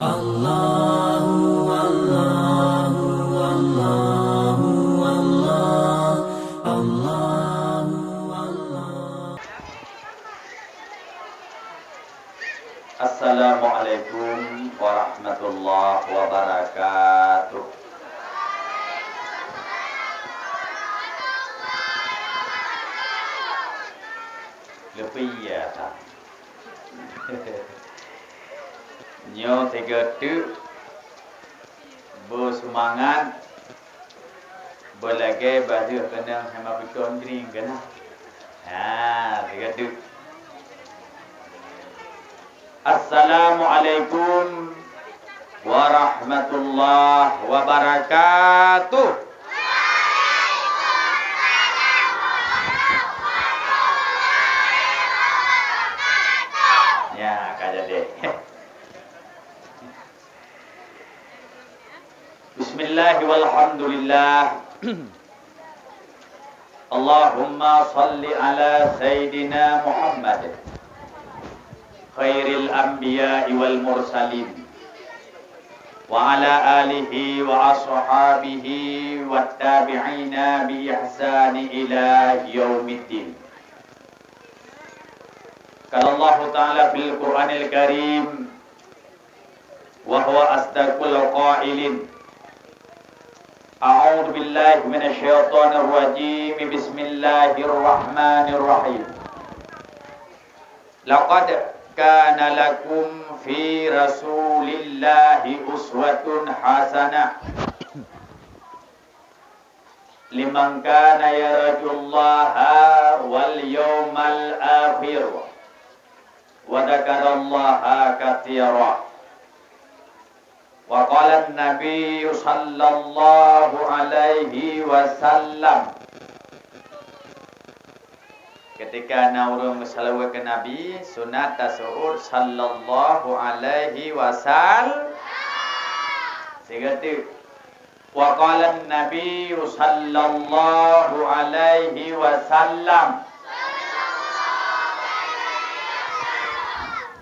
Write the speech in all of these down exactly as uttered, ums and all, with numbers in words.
Allahu, Allahu, Allahu, Allah, Allahu, Allah. Assalamualaikum warahmatullahi wabarakatuh. Leupie ya, tak? Nyoe sigoe teuk beuseumangat, beulagée bah lheueh keunong hana peucon dring keunan. Ha, sigoe teuk. Assalamualaikum warahmatullahi wabarakatuh. Ya, ka jadi. Bismillah walhamdulillah. Allahumma salli ala Sayyidina Muhammad, khairil anbiya'i wal mursalin, wa ala alihi wa ashabihi wat tabi'ina bi ihsani ila yaumiddin. Qala Allahu ta'ala fil Qur'anil Karim, wa huwa asdaqul qailin. A'udzu billahi minasy syaithanir rajim. Bismillahirrahmanirrahim. Laqad kana lakum fi Rasulillahi uswatun hasanah liman kana yarjullaha wal yaumal akhir wa dzakarallaha katsira. Wa qala an-Nabi sallallahu alaihi wasallam, ketika na ureuëng meusalawat keu Nabi, sunat taseuôt sallallahu alaihi wasallam. Sigoe teuk. Wa qala an-Nabi sallallahu alaihi wasallam,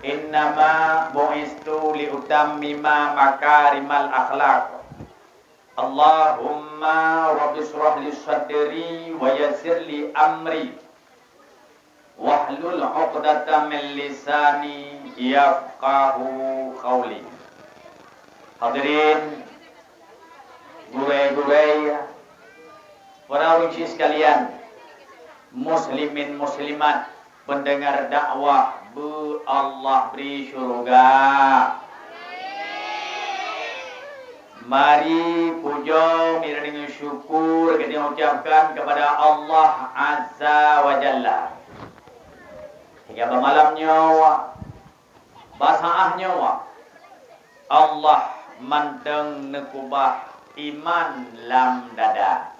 "Innama bu'istu li utammima makarimal akhlaq." Allahumma rabbi shrah li sadri wa yassir li amri. Wahlul 'uqdatam min lisani yafqahu qauli. Hadirin, gurée-gurée, para ureuëng syik sekalian, muslimin muslimat, pendengar dakwah beu Allah bri syuruga. Mari pujoe mirah deungon syukur geutanyoe ucapkan kepada Allah Azza wa Jalla. Hingga bak malam nyoe, bak saát nyoe, Allah mantong neukubah iman lam dada.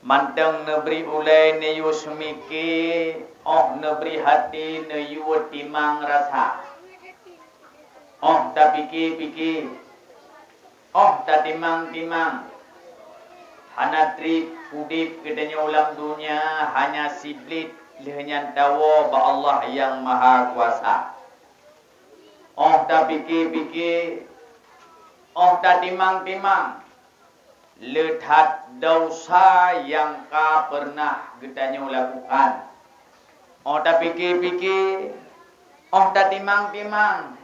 Mantong neubri ulée neuyue seumike, óh neubri hati neuyue timang rasa. Óh tapike-pike, óh tatimang-timang, hana treb udeb geutanyoe lam donya hanya siblét lheueh nyan tawoe bak Allah Nyang Mahakuasa. Óh tapike-pike, óh tatimang-timang, le that desya nyang ka peureunah geutanyoe lakukan. Óh tapike-pike, óh tatimang-timang,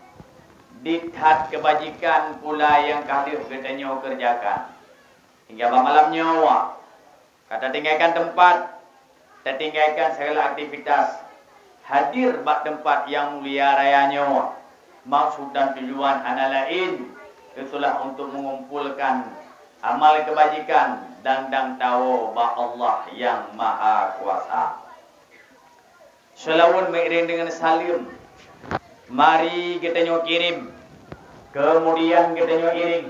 diet that keubajikan pula nyang ka lheueh geutanyoe keureujakan. Hingga bak malam nyoe, ka tatinggakan teumpat, tatinggakan segala aktivitas, hadir bak teumpat nyang mulia raya nyoe. Maksud dan tujuan hana laén, itulah untuk mengumpulkan amal kebajikan dan dang tawoe bak Allah Nyang Mahakuasa. Seulaweuet meuiréng deungon saleuem, mari geutanyoe kirém, keumudian geutanyoe iréng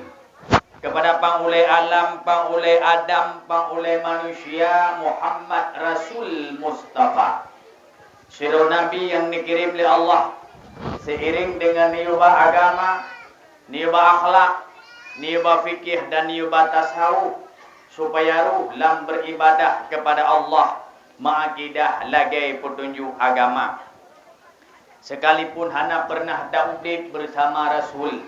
keupada pang ulée alam, pang ulée Adam, pang ulée manusia, Muhammad Rasul Mustafa. Sidroe nabi nyang neukirém lé Allah, seiréng deungon neuyue ba agama, neuyue ba akhlak, neuyue ba fikih dan neuyue ba tasawuf, supaya roh lam beuribadah keupada Allah, meuakidah lagée peutunjuk agama. Sekalipun hana peureunah taudeb beusama Rasul,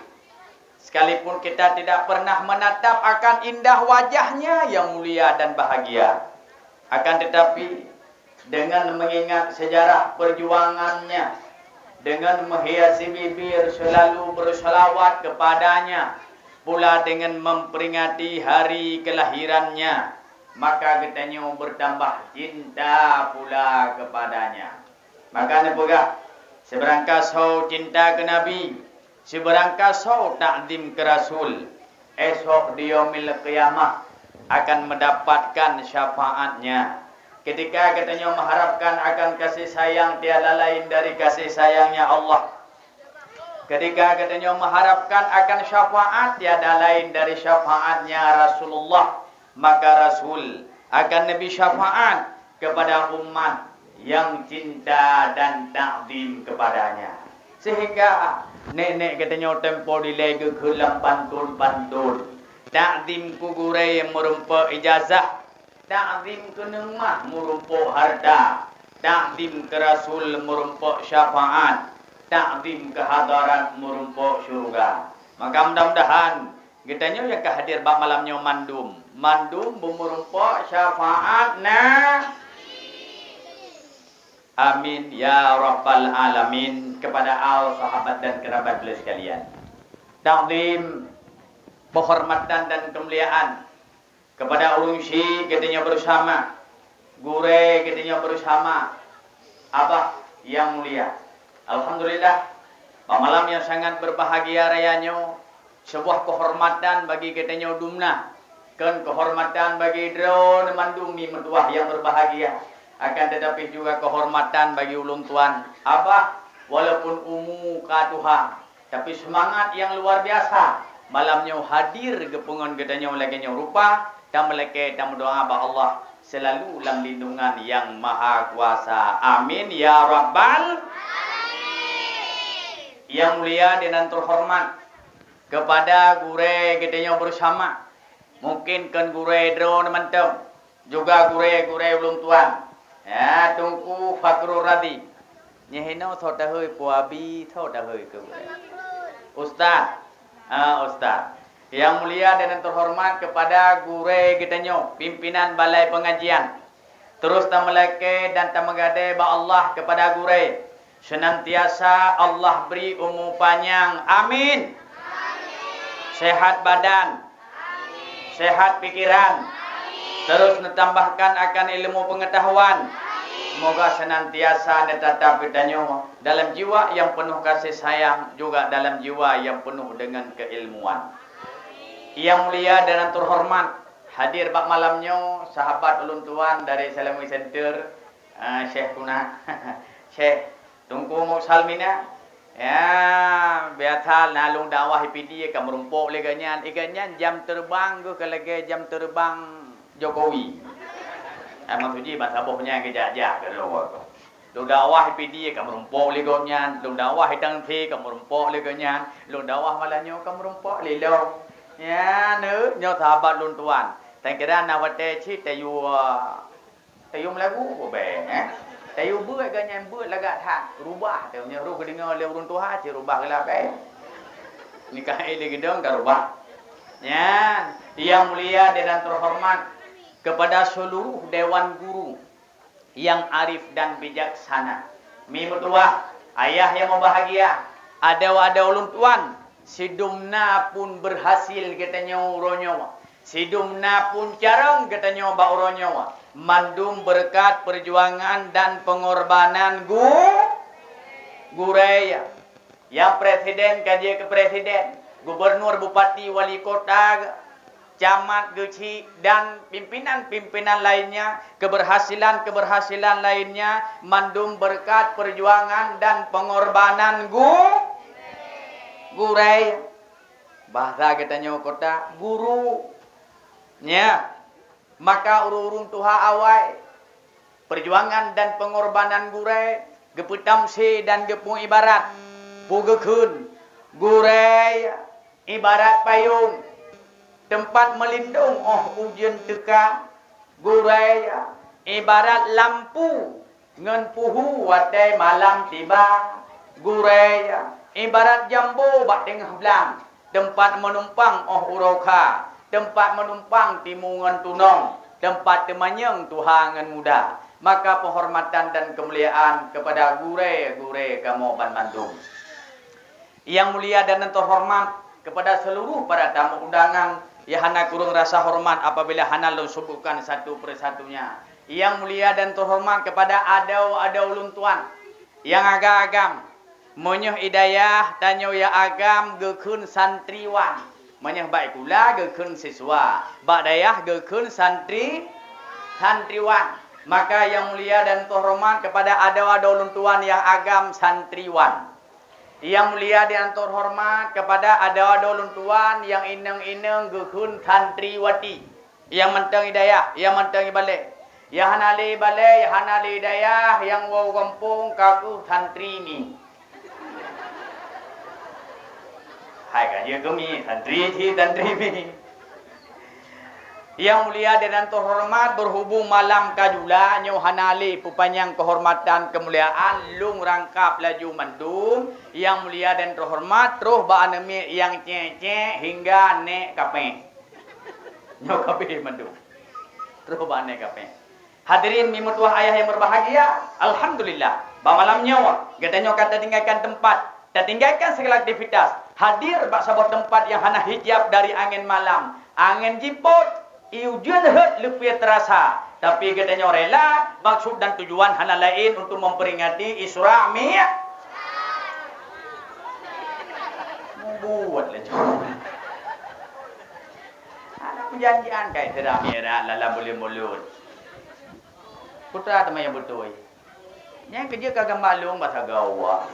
Sekalipun kita tidak pernah menatap akan indah wajahnya yang mulia dan bahagia, akan tetapi, dengan mengingat sejarah perjuangannya, dengan menghiasi bibir selalu berselawat kepadanya, pula dengan memperingati hari kelahirannya, maka geutanyoe bertambah cinta pula kepadanya. Maka neupeugah, sibeurangkasoe cinta keu Nabi, sibeurangkasoe takzim keu Rasul, esok di Yaumil Qiyamah akan mendapatkan syafaatnya. Ketika geutanyoe mengharapkan akan kasih sayang tiada lain dari kasih sayangnya Allah, ketika geutanyoe mengharapkan akan syafaat tiada lain dari syafaatnya Rasulullah, maka Rasul akan neubri syafaat kepada umat yang cinta dan takzim kepadanya. Sehingga nenek geutanyoe tempo dilée geukheun lam pantun-pantun, takzim keu gurée meurumpok ijazah, takzim keu neumah meurumpok harta, takzim keu Rasul meurumpok syafaat, takzim keu hadarat meurumpok syurga. Maka mudah-mudahan geutanyoe nyang ka hadir bak malam nyoe mandum, mandum beumeurumpok syafaat na. Amin ya rabbal alamin. Kepada al sahabat dan kerabat beliau sekalian. Takzim, penghormatan dan kemuliaan kepada ureuëng syik geutanyoe bersama, gurée geutanyoe bersama, abah yang mulia. Alhamdulillah, bak malam yang sangat berbahagia raya nyoe, sebuah kehormatan bagi geutanyoe dumna, kon kehormatan bagi droe mandum mi meutuwah yang berbahagia, akan tetapi juga kehormatan bagi ulôn tuan, abah, walaupun umu ka tuha, tapi semangat yang luar biasa malam nyoe hadir geupeungon geutanyoe lagée nyoe rupa, tameulakée tameudoa bak Allah selalu lam lindungan Yang Maha Kuasa. Amin ya rabbal. Yang mulia dan terhormat kepada gurée geutanyoe bersama, mungkin kon gurée droe mantong, juga gurée-gurée ulôn tuan, ya, Teungku Fakhrul Razi. Nyoe hinoe soe tahôi Pu Abi, soe tahôi keu gurée? Ustaz. Ah, Ustaz. Yang mulia dan yang terhormat kepada gurée geutanyoe, pimpinan balai pengajian. Terus tameulakée dan tameugadée bak Allah kepada gurée. Senantiasa Allah beri umu panyang. Amin. Sehat badan, sehat pikiran, terus neutambahkan akan ilmu pengetahuan. Moga senantiasa neutatap geutanyoe dalam jiwa yang penuh kasih sayang, juga dalam jiwa yang penuh dengan keilmuan. Yang mulia dan terhormat, hadir bak malam nyoe sahabat ulôn tuan dari Islamic Center, ah, Syekh Kuna, Syekh Teungku Musalmina, ya, biasa na lôn dakwah i Pidie ka meurumpok lé gobnyan. I gobnyan jam terbang geuh ka lagée jam terbang Jokowi. Ai maksud jih ban saboh nyan geujak-jak keu lôn. Lôn dakwah i Pidie ka meurumpok lé gobnyan, lôn dakwah i Tangse ka meurumpok lé gobnyan, lôn dakwah malam nyoe ka meurumpok lé lôn. Ya, nyoe sahabat lôn tuan. Tan kira na watée cit tayue Tayue meulagu, beh, eh. Tayue beuet gobnyan beuet lagak that. Rubah teuh, meunyoe roh geudeungoe lé ureuëng tuha, cit rubah geulapée. Nikah ilée geudong ka rubah. Nyan, yang mulia dan terhormat kepada seluruh dewan guru yang arif dan bijaksana. Mi meutuwah, ayah yang berbahagia, adoe-adoe ulôn tuan, sidum na pun berhasil geutanyoe uroe nyoe. Sidum na pun carông geutanyoe bak uroe nyoe, mandum beureukat peurjuangan dan peungorbanan gu-, gurée. Nyang presiden ka jeuet keu presiden, gubernur, bupati, wali kota, camat, geuchik, dan pimpinan-pimpinan lainnya, keberhasilan-keberhasilan lainnya, mandum beureukat peurjuangan dan peungorbanan gu-, gurée. Bahasa geutanyoe kota, guru. Nya, maka ureuëng-ureuëng tuha awai, peurjuangan dan peungorbanan gurée geupeutamsé dan geupeuibarat. Peue geukheun, gurée ibarat payong, teumpat meulindong óh ujeuen teuka. Gurée ibarat lampu ngon puhu watée malam tiba. Gurée ibarat jambo bak teungoh blang, teumpat meunumpang óh uroe kha, teumpat meunumpang timu ngon tunong, teumpat teumanyong tuha ngon muda. Maka penghormatan dan kemuliaan kepada gurée-gurée kamoe banmandum. Yang mulia dan terhormat kepada seluruh para tamu undangan, yang hana kureueng rasa hormat apabila hana lôn sebutkan satu persatunya. Yang mulia dan terhormat kepada adoe-adoe ulôn tuan, nyang agam-agam. Meunyoe i dayah tanyoe nyang agam geukheun santriwan, meunyoe bak sikula geukheun siswa, bak dayah geukheun santri, santriwan. Maka yang mulia dan terhormat kepada adoe-adoe ulôn tuan nyang agam santriwan. Yang mulia dan terhormat kepada adoe-adoe ulôn tuan nyang inong-inong geukheun santriwati. Nyang mantong i dayah, nyang mantong i balée. Nyang hana lé i balée, nyang hana lé i dayah, nyang woe gampông ka keuh santri mi. Hai ka jeuet keu mi, santri cit, santri mi. Yang mulia dan terhormat, berhubung malam ka jula, nyoe hana lé peupanyang kehormatan keumuliaan, lôn rangkab laju mandum. Yang mulia dan terhormat, troh bak aneuk miet nyang cék-cék hingga nék kapéh. Nyoe ka abéh mandum. Troh bak aneuk kapéh. Hadirin mimeutuah ayah yang berbahagia, alhamdulillah, bak malam nyoe geutanyoe ka tatinggalkan teumpat, tatinggalkan segala aktivitas, hadir bak saboh teumpat nyang hana hijab dari angén malam. Angén jipot, ujeuen rhot leupie teurasa, tapi geutanyoe rela, maksud dan tujuan hana laén untuk memperingati Isra Mi-, mubuet laju. Hana peujanjian kai sira mira lalam buleuen mulod. Putra teuma nyang beutôi. Nyang keujeuet ka gamba lôn basa gawa.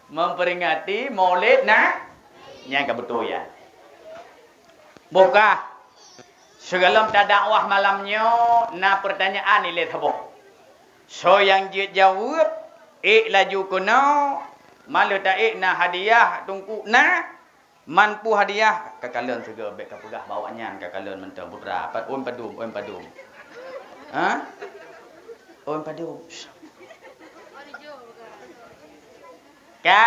Memperingati Maulid na, nyang ka beutôi ya. Bukah, sigohlom tadakwah malam nyoe na peurtanyaan ilée saboh. Soe nyang jeuet jaweueb, ék laju keunoe, maleuh taék na hadiah teungku na, Man peue hadiah, ka kalon sigoe bék ka peugah bak awaknyan, ka kalon mantong putra. Pat ôn padum, ôn padum. Ha? Ôn padum. Ka,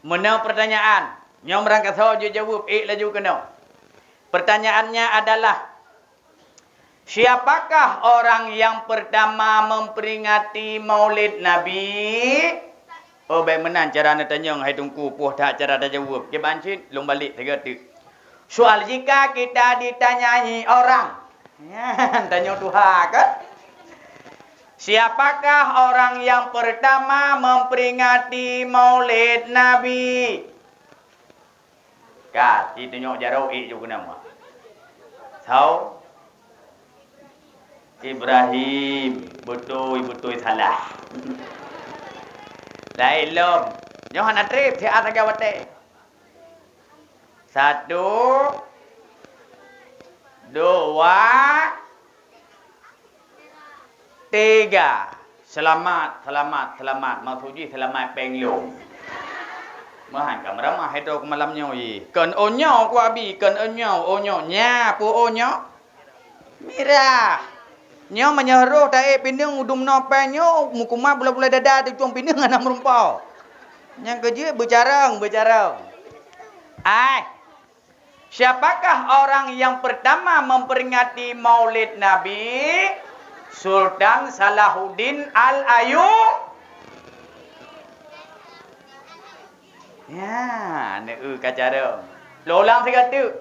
meunoe peurtanyaan. Nyoe meurangkasoe jeuet jaweueb, ék laju keunoe. Pertanyaannya adalah, Siapakah orang yang pertama memperingati Maulid Nabi? Oh, bék meunan cara neutanyong, hai Teungku, poh that cara tajaweueb. Kiban cit, lôn balek sigoe teuk. Soal jika kita ditanyai orang, nyan tanyoe tuha kan? Siapakah orang yang pertama memperingati Maulid Nabi? Ka, itunyok jaroe ék ju keunong. Soe? Ibrahim. Beutôi, beutôi salah. Laén lom. Nyoe hana trép, siat sagai watée. Satu, dua, Tiga. Seulamat, seulamat, seulamat. Maksud jih seulamat péng lôn. Meuhan ka meuramah hai droe keu malam nyoe. Kon oh nyoe ku abi, kon oh nyoe, oh nyoe. Nya, peue oh nyoe? Mirah. Nyoe meunyoe roh taék pineung u dumnoe péng nyoe, meukumat bulai-bulai dada tucong pineung hana meurumpo. Nyang keujeuet beucarông, beucarông. Ai. Siapakah orang yang pertama memperingati Maulid Nabi? Sultan Salahuddin Al-Ayu-, Ya, neu ka cara. Lôn ulang sigoe teuk.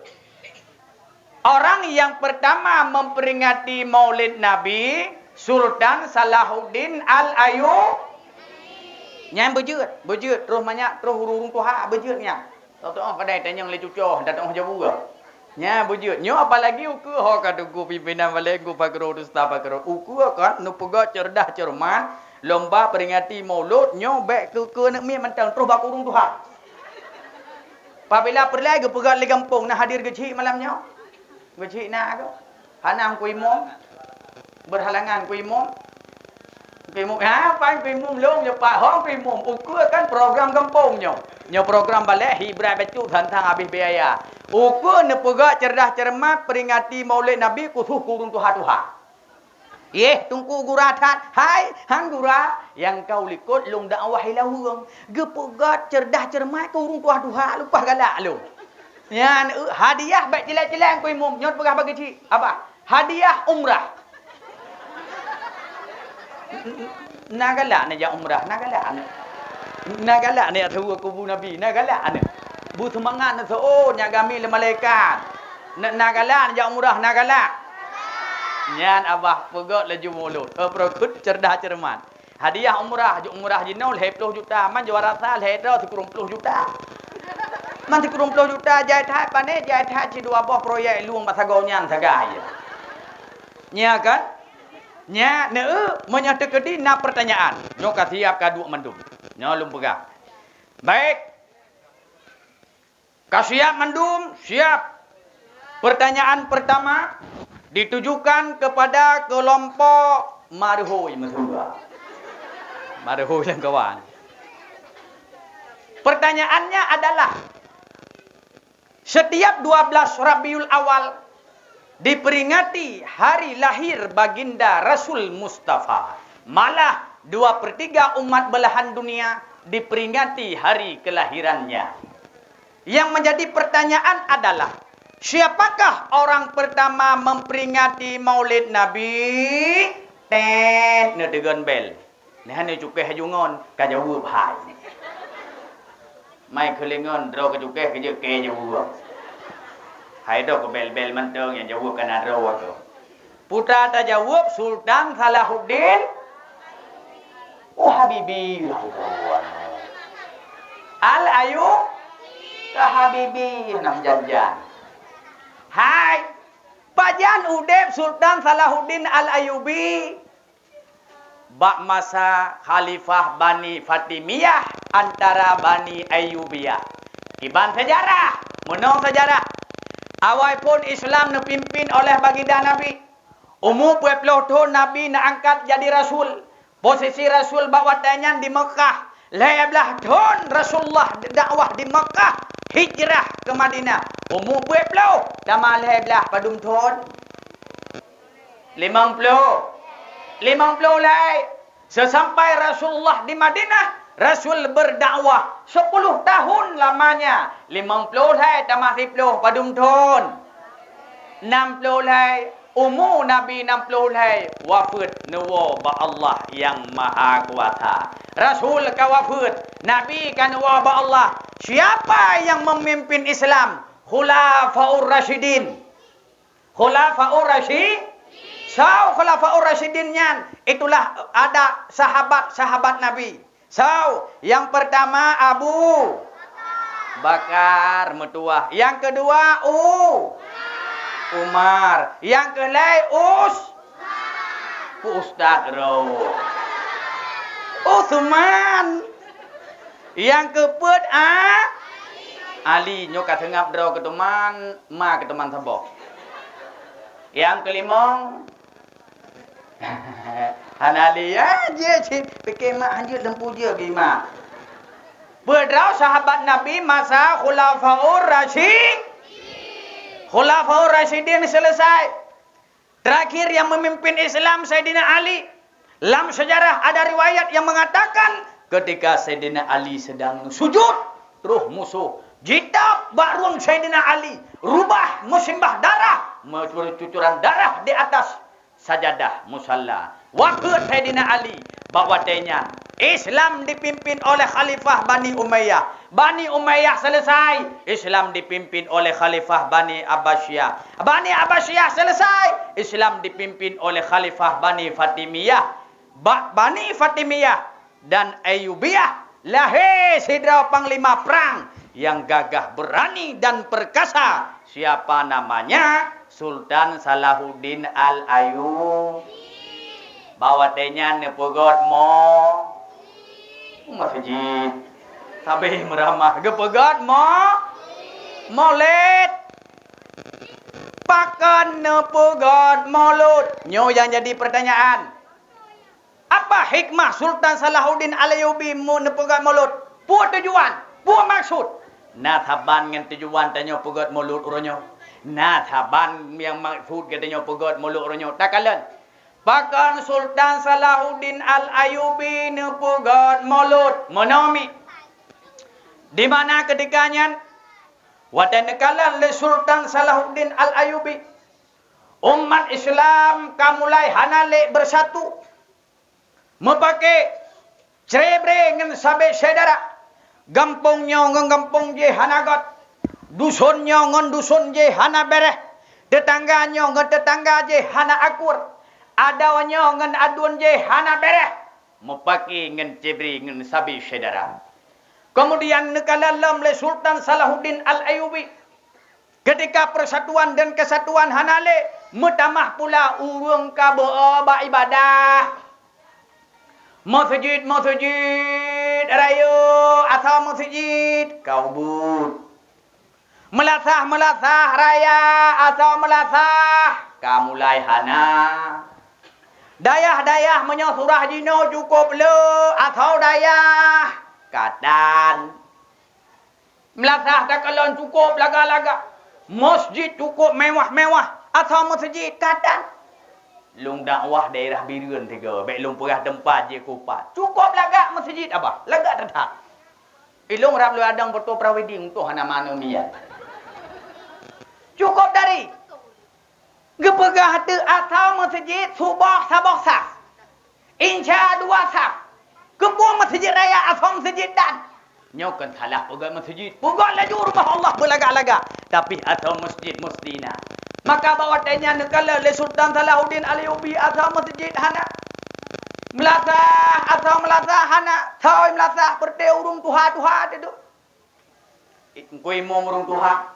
Orang yang pertama memperingati Maulid Nabi, Sultan Salahuddin Al-Ayu-, Nyan beujeuet, beujeuet, troh manyak, troh ureuëng tuha, beujeuet nyan. Tatu'oh kadai tanyong lé cucoe, tatu'oh jabu. Nyan beujeuet. Nyoe apalagi ukeue ho ka teungku pimpinan balai, teungku pakro, dusta pakro. Ukeue kan neupeugah cerdas cermat, lomba peringati Maulud, nyoe bék keu, keu aneuk miet mantong, troh bak ureuëng tuha. Pabila peureulée geupeugah lé gampông, na hadir geuchik malam nyoe? Geuchik na keu? Hana ku imum? Berhalangan ku imum? Ku imum, ha, paih ku imum lom, nyoe pat hong ku imum. Ukeue kan program gampông nyoe. Nyoe program balek hibrat bacut tantang habéh biaya. Ukeue neupeugah cerdas cermat peringati Maulid Nabi khusus keu ureuëng tuha-tuha. Yeh, Teungku gura that. Hai, han gura, nyang ka u likot lôn dakwah i Laweueng. Geupeugöt ceureudah ceureumat keu ureueng tuha-tuha, leupah galak lôn. Nyan, eu, hadiah bèk cilai-cilai keu imum, nyoe peugah bagi cit. Abah, hadiah umrah. Na galak neujak umrah, na galak. Na galak neujak saweue kubu Nabi, na galak. Beuseumangat neuseuôt nyak gami lé malaikat. Na, na galak neujak umrah, na galak. Nyan Abah peugöt laju mulod. Eh, peureukeut ceureudah ceureumat. Hadiah umrah, umrah jinoe lhèe ploh juta, man juara sa lhèe droe sikureueng ploh juta. Man sikureueng ploh juta jai that pané, jai that sidua boh proyek lueng bak sagoe nyan sagai. Nya kan? Nya, neu, meunyoe teukeudi na peurtanyaan, nyoe ka siap ka duek mandum. Nyoe lôn peugah. Baik. Ka siap mandum? Siap. Pertanyaan pertama ditujukan kepada kelompok Marhoi Mesura. Marhoi Langkawan. Pertanyaannya adalah, setiap dua belas Rabiul Awal diperingati hari lahir Baginda Rasul Mustafa. Malah dua per tiga umat belahan dunia diperingati hari kelahirannya. Yang menjadi pertanyaan adalah, siapakah orang pertama memperingati Maulid Nabi? Tet, neudeungon bel. Nyan cukéh aju ngon, ka jaweueb hai. Mai keulingon droe keu cukéh keu jeuet keu jaweueb. Hai droe keu bel-bel mantong nyang jaweueb ka na droe keu. Putra tajaweueb Sultan Salahuddin. Oh, Habibi. Al-Ayu. Ka Habibi nam janjan. Hai. Pajan udeb Sultan Salahuddin Al-Ayubi? Bak masa Khalifah Bani Fatimiyah antara Bani Ayyubiyah. Kiban seujarah, meunong seujarah. Awai phon Islam neupimpin oleh Baginda Nabi. Umu peuet ploh thon Nabi neuangkat jadi rasul. Posisi rasul bak watèe nyan di Meukah. Lhèe blaih thon Rasulullah dakwah di Meukah, hijrah keu Madinah. Umu peuet ploh, tamah lhèe blaih padum thon? Limong ploh. Limong ploh lhèe. Seusampai Rasulullah di Madinah, Rasul berdakwah sepuluh tahun lamanya. Limong ploh lhèe tamah siploh padum thon? Nam ploh lhèe. Umu Nabi nam ploh lhèe, wafeuet neuwoe bak Allah Nyang Mahakuasa. Rasul ka wafeuet, Nabi ka neuwoe bak Allah. Siapa yang memimpin Islam? Khulafaur Rasyidin. Khulafaur Rasyi-, soe Khulafaur Rasyidin nyan? Itulah ada sahabat-sahabat Nabi. Soe? Yang pertama Abu Bakar meutuwah. Yang kedua U-, Umar. Yang keulhèe Us-, Pu Ustaz Ro-, Utsman. Nyang keupeuet a-, Ali. Nyoe ka seungab droe keu teuma, ma keu teuma saboh. Nyang keulimong, hana Ali, ya, jeuet cit pike mak hanjeuet lempu jeuet bak mak. Peuet droe sahabat Nabi masa Khulafaur Rasyi-, Khulafaur Rasyidin selesai. Terakhir yang memimpin Islam Saidina Ali. Lam sejarah ada riwayat yang mengatakan, ketika Saidina Ali sedang sujud, troh musoh jitôb bak rueng Saidina Ali, rubah meusimbah darah, meucucuran darah di atas sajadah musalla. Wafeuet Saidina Ali, bak watèe nyan Islam dipimpin oleh Khalifah Bani Umayyah. Bani Umayyah selesai, Islam dipimpin oleh Khalifah Bani Abbasiyah. Bani Abbasiyah selesai, Islam dipimpin oleh Khalifah Bani Fatimiyah. Bak Bani Fatimiyah dan Ayyubiyah lahé sidroe panglima prang nyang gagah beurani dan peurkasa. Siapa namanya? Sultan Salahuddin Al-Ayyubi. Bak watèe nyan neupeugöt mo-, meuseujid. Sabe meuramah geupeugöt mo-, molod. Pakon neupeugöt molod? Nyoe nyang jadi peurtanyaan. Apa hikmah Sultan Salahuddin Al-Ayyubi meu-, neupeugöt molod? Peue tujuan? Peue maksud? Na saban ngon tujuan tanyoe peugöt molod uroe nyoe? Na saban nyang maksud geutanyoe peugöt molod uroe nyoe? Takalon. Pakon Sultan Salahuddin Al-Ayyubi neupeugét mulod meunomi? Di mana keutika nyan, watée neukalon lé Sultan Salahuddin Al-Ayyubi, umat Islam ka mulai hana lé beusatu. Meupaké cre-bre ngon sabe syedara. Gampông nyoe ngon gampông jéh hana göt. Duson nyoe ngon duson jéh hana béréh. Teutangga nyoe ngon teutangga jéh hana akur. Adoe nyoe ngon aduen jéh hana béréh. Meupaké ngon cre-bre ngon sabe syedara. Keumudian neukalon lom lé Sultan Salahuddin Al-Ayyubi. Keutika peusatuan dan keusatuan hana lé, meutamah pula ureuëng ka beu-o bak iébadah. Meuseujid-meuseujid rayeuk asoe meuseujid ka ubit. Meulasah-meulasah raya asoe meulasah ka mulai hana. Dayah-dayah meunyoe surah jinoe cukôp le asoe dayah ka tan. Meulasah takalon cukôp lagak-lagak, meuseujid cukôp mewah-mewah, asoe meuseujid ka tan. Lôn dakwah daerah Bireuen tiga, bék lôn peugah teumpat jih kupat. Cukôp lagak meuseujid abah, lagak that-that. Ilôn rab lôn adang beutôi prawidi untuk hana manoe miet. Cukôp dari geupeugah teuk asoe meuseujid suboh saboh saf. Insya dua saf. Keupeue meuseujid raya asoe meuseujid tan? Nyoe kon salah peugét meuseujid. Peugét laju rumoh Allah beulagak-lagak. Tapi asoe meuseujid musti na. Maka bak watée nyan neukalon lé Sultan Salahuddin Ayyubi asoe meuseujid hana. Meulasah asoe meulasah hana. Thoi meulasah peureute ureuëng tuha-tuha teuh. Teungku imum ureuëng tuha,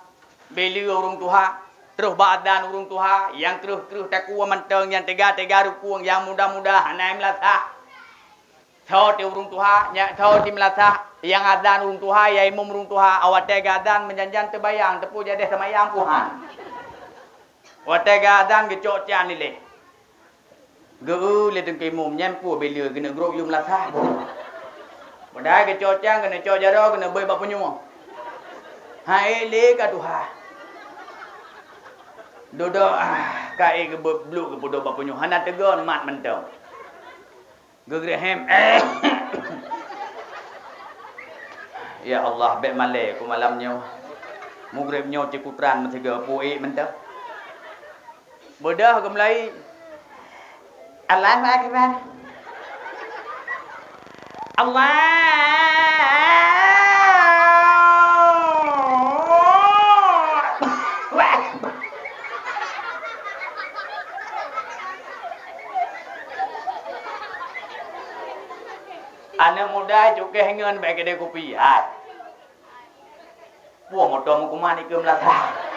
beleue ureuëng tuha, troh bak adan ureuëng tuha, nyang kreueh-kreueh takue mantong, nyang teuga-teuga rukung, nyang muda-muda hana meulasah. Soe teuh ureuëng tuha, nyang soe teuh meulasah, nyang adan ureuëng tuha, nyang imum ureuëng tuha, awai watée geuadan meujan-jan teubayang, teupeu jadeh seumayang puhan. Watée geuadan geucok can ilée. Geu-eu lé teungku imum nyan peue beleue keuneuk grob yum lasah. Padahai geucok can keuneuk cok jaroe keuneuk beuet bak punyueng. Hai lé ka tuha. Dudoe ah, ka ék geubeuet bluk geupeudong bak punyueng hana teugon mat mantong. Geugreh hem. Ya Allah, bék malée ku malam nyoe. Mugreb nyoe cikutran meusigoe puék mantong. Beudôh geumeulayi. Allahu Akbar. Allah. Aneuk muda cukéh ngon bak keudè kupi, hai. Puih moto meukuman ikeue meulasah.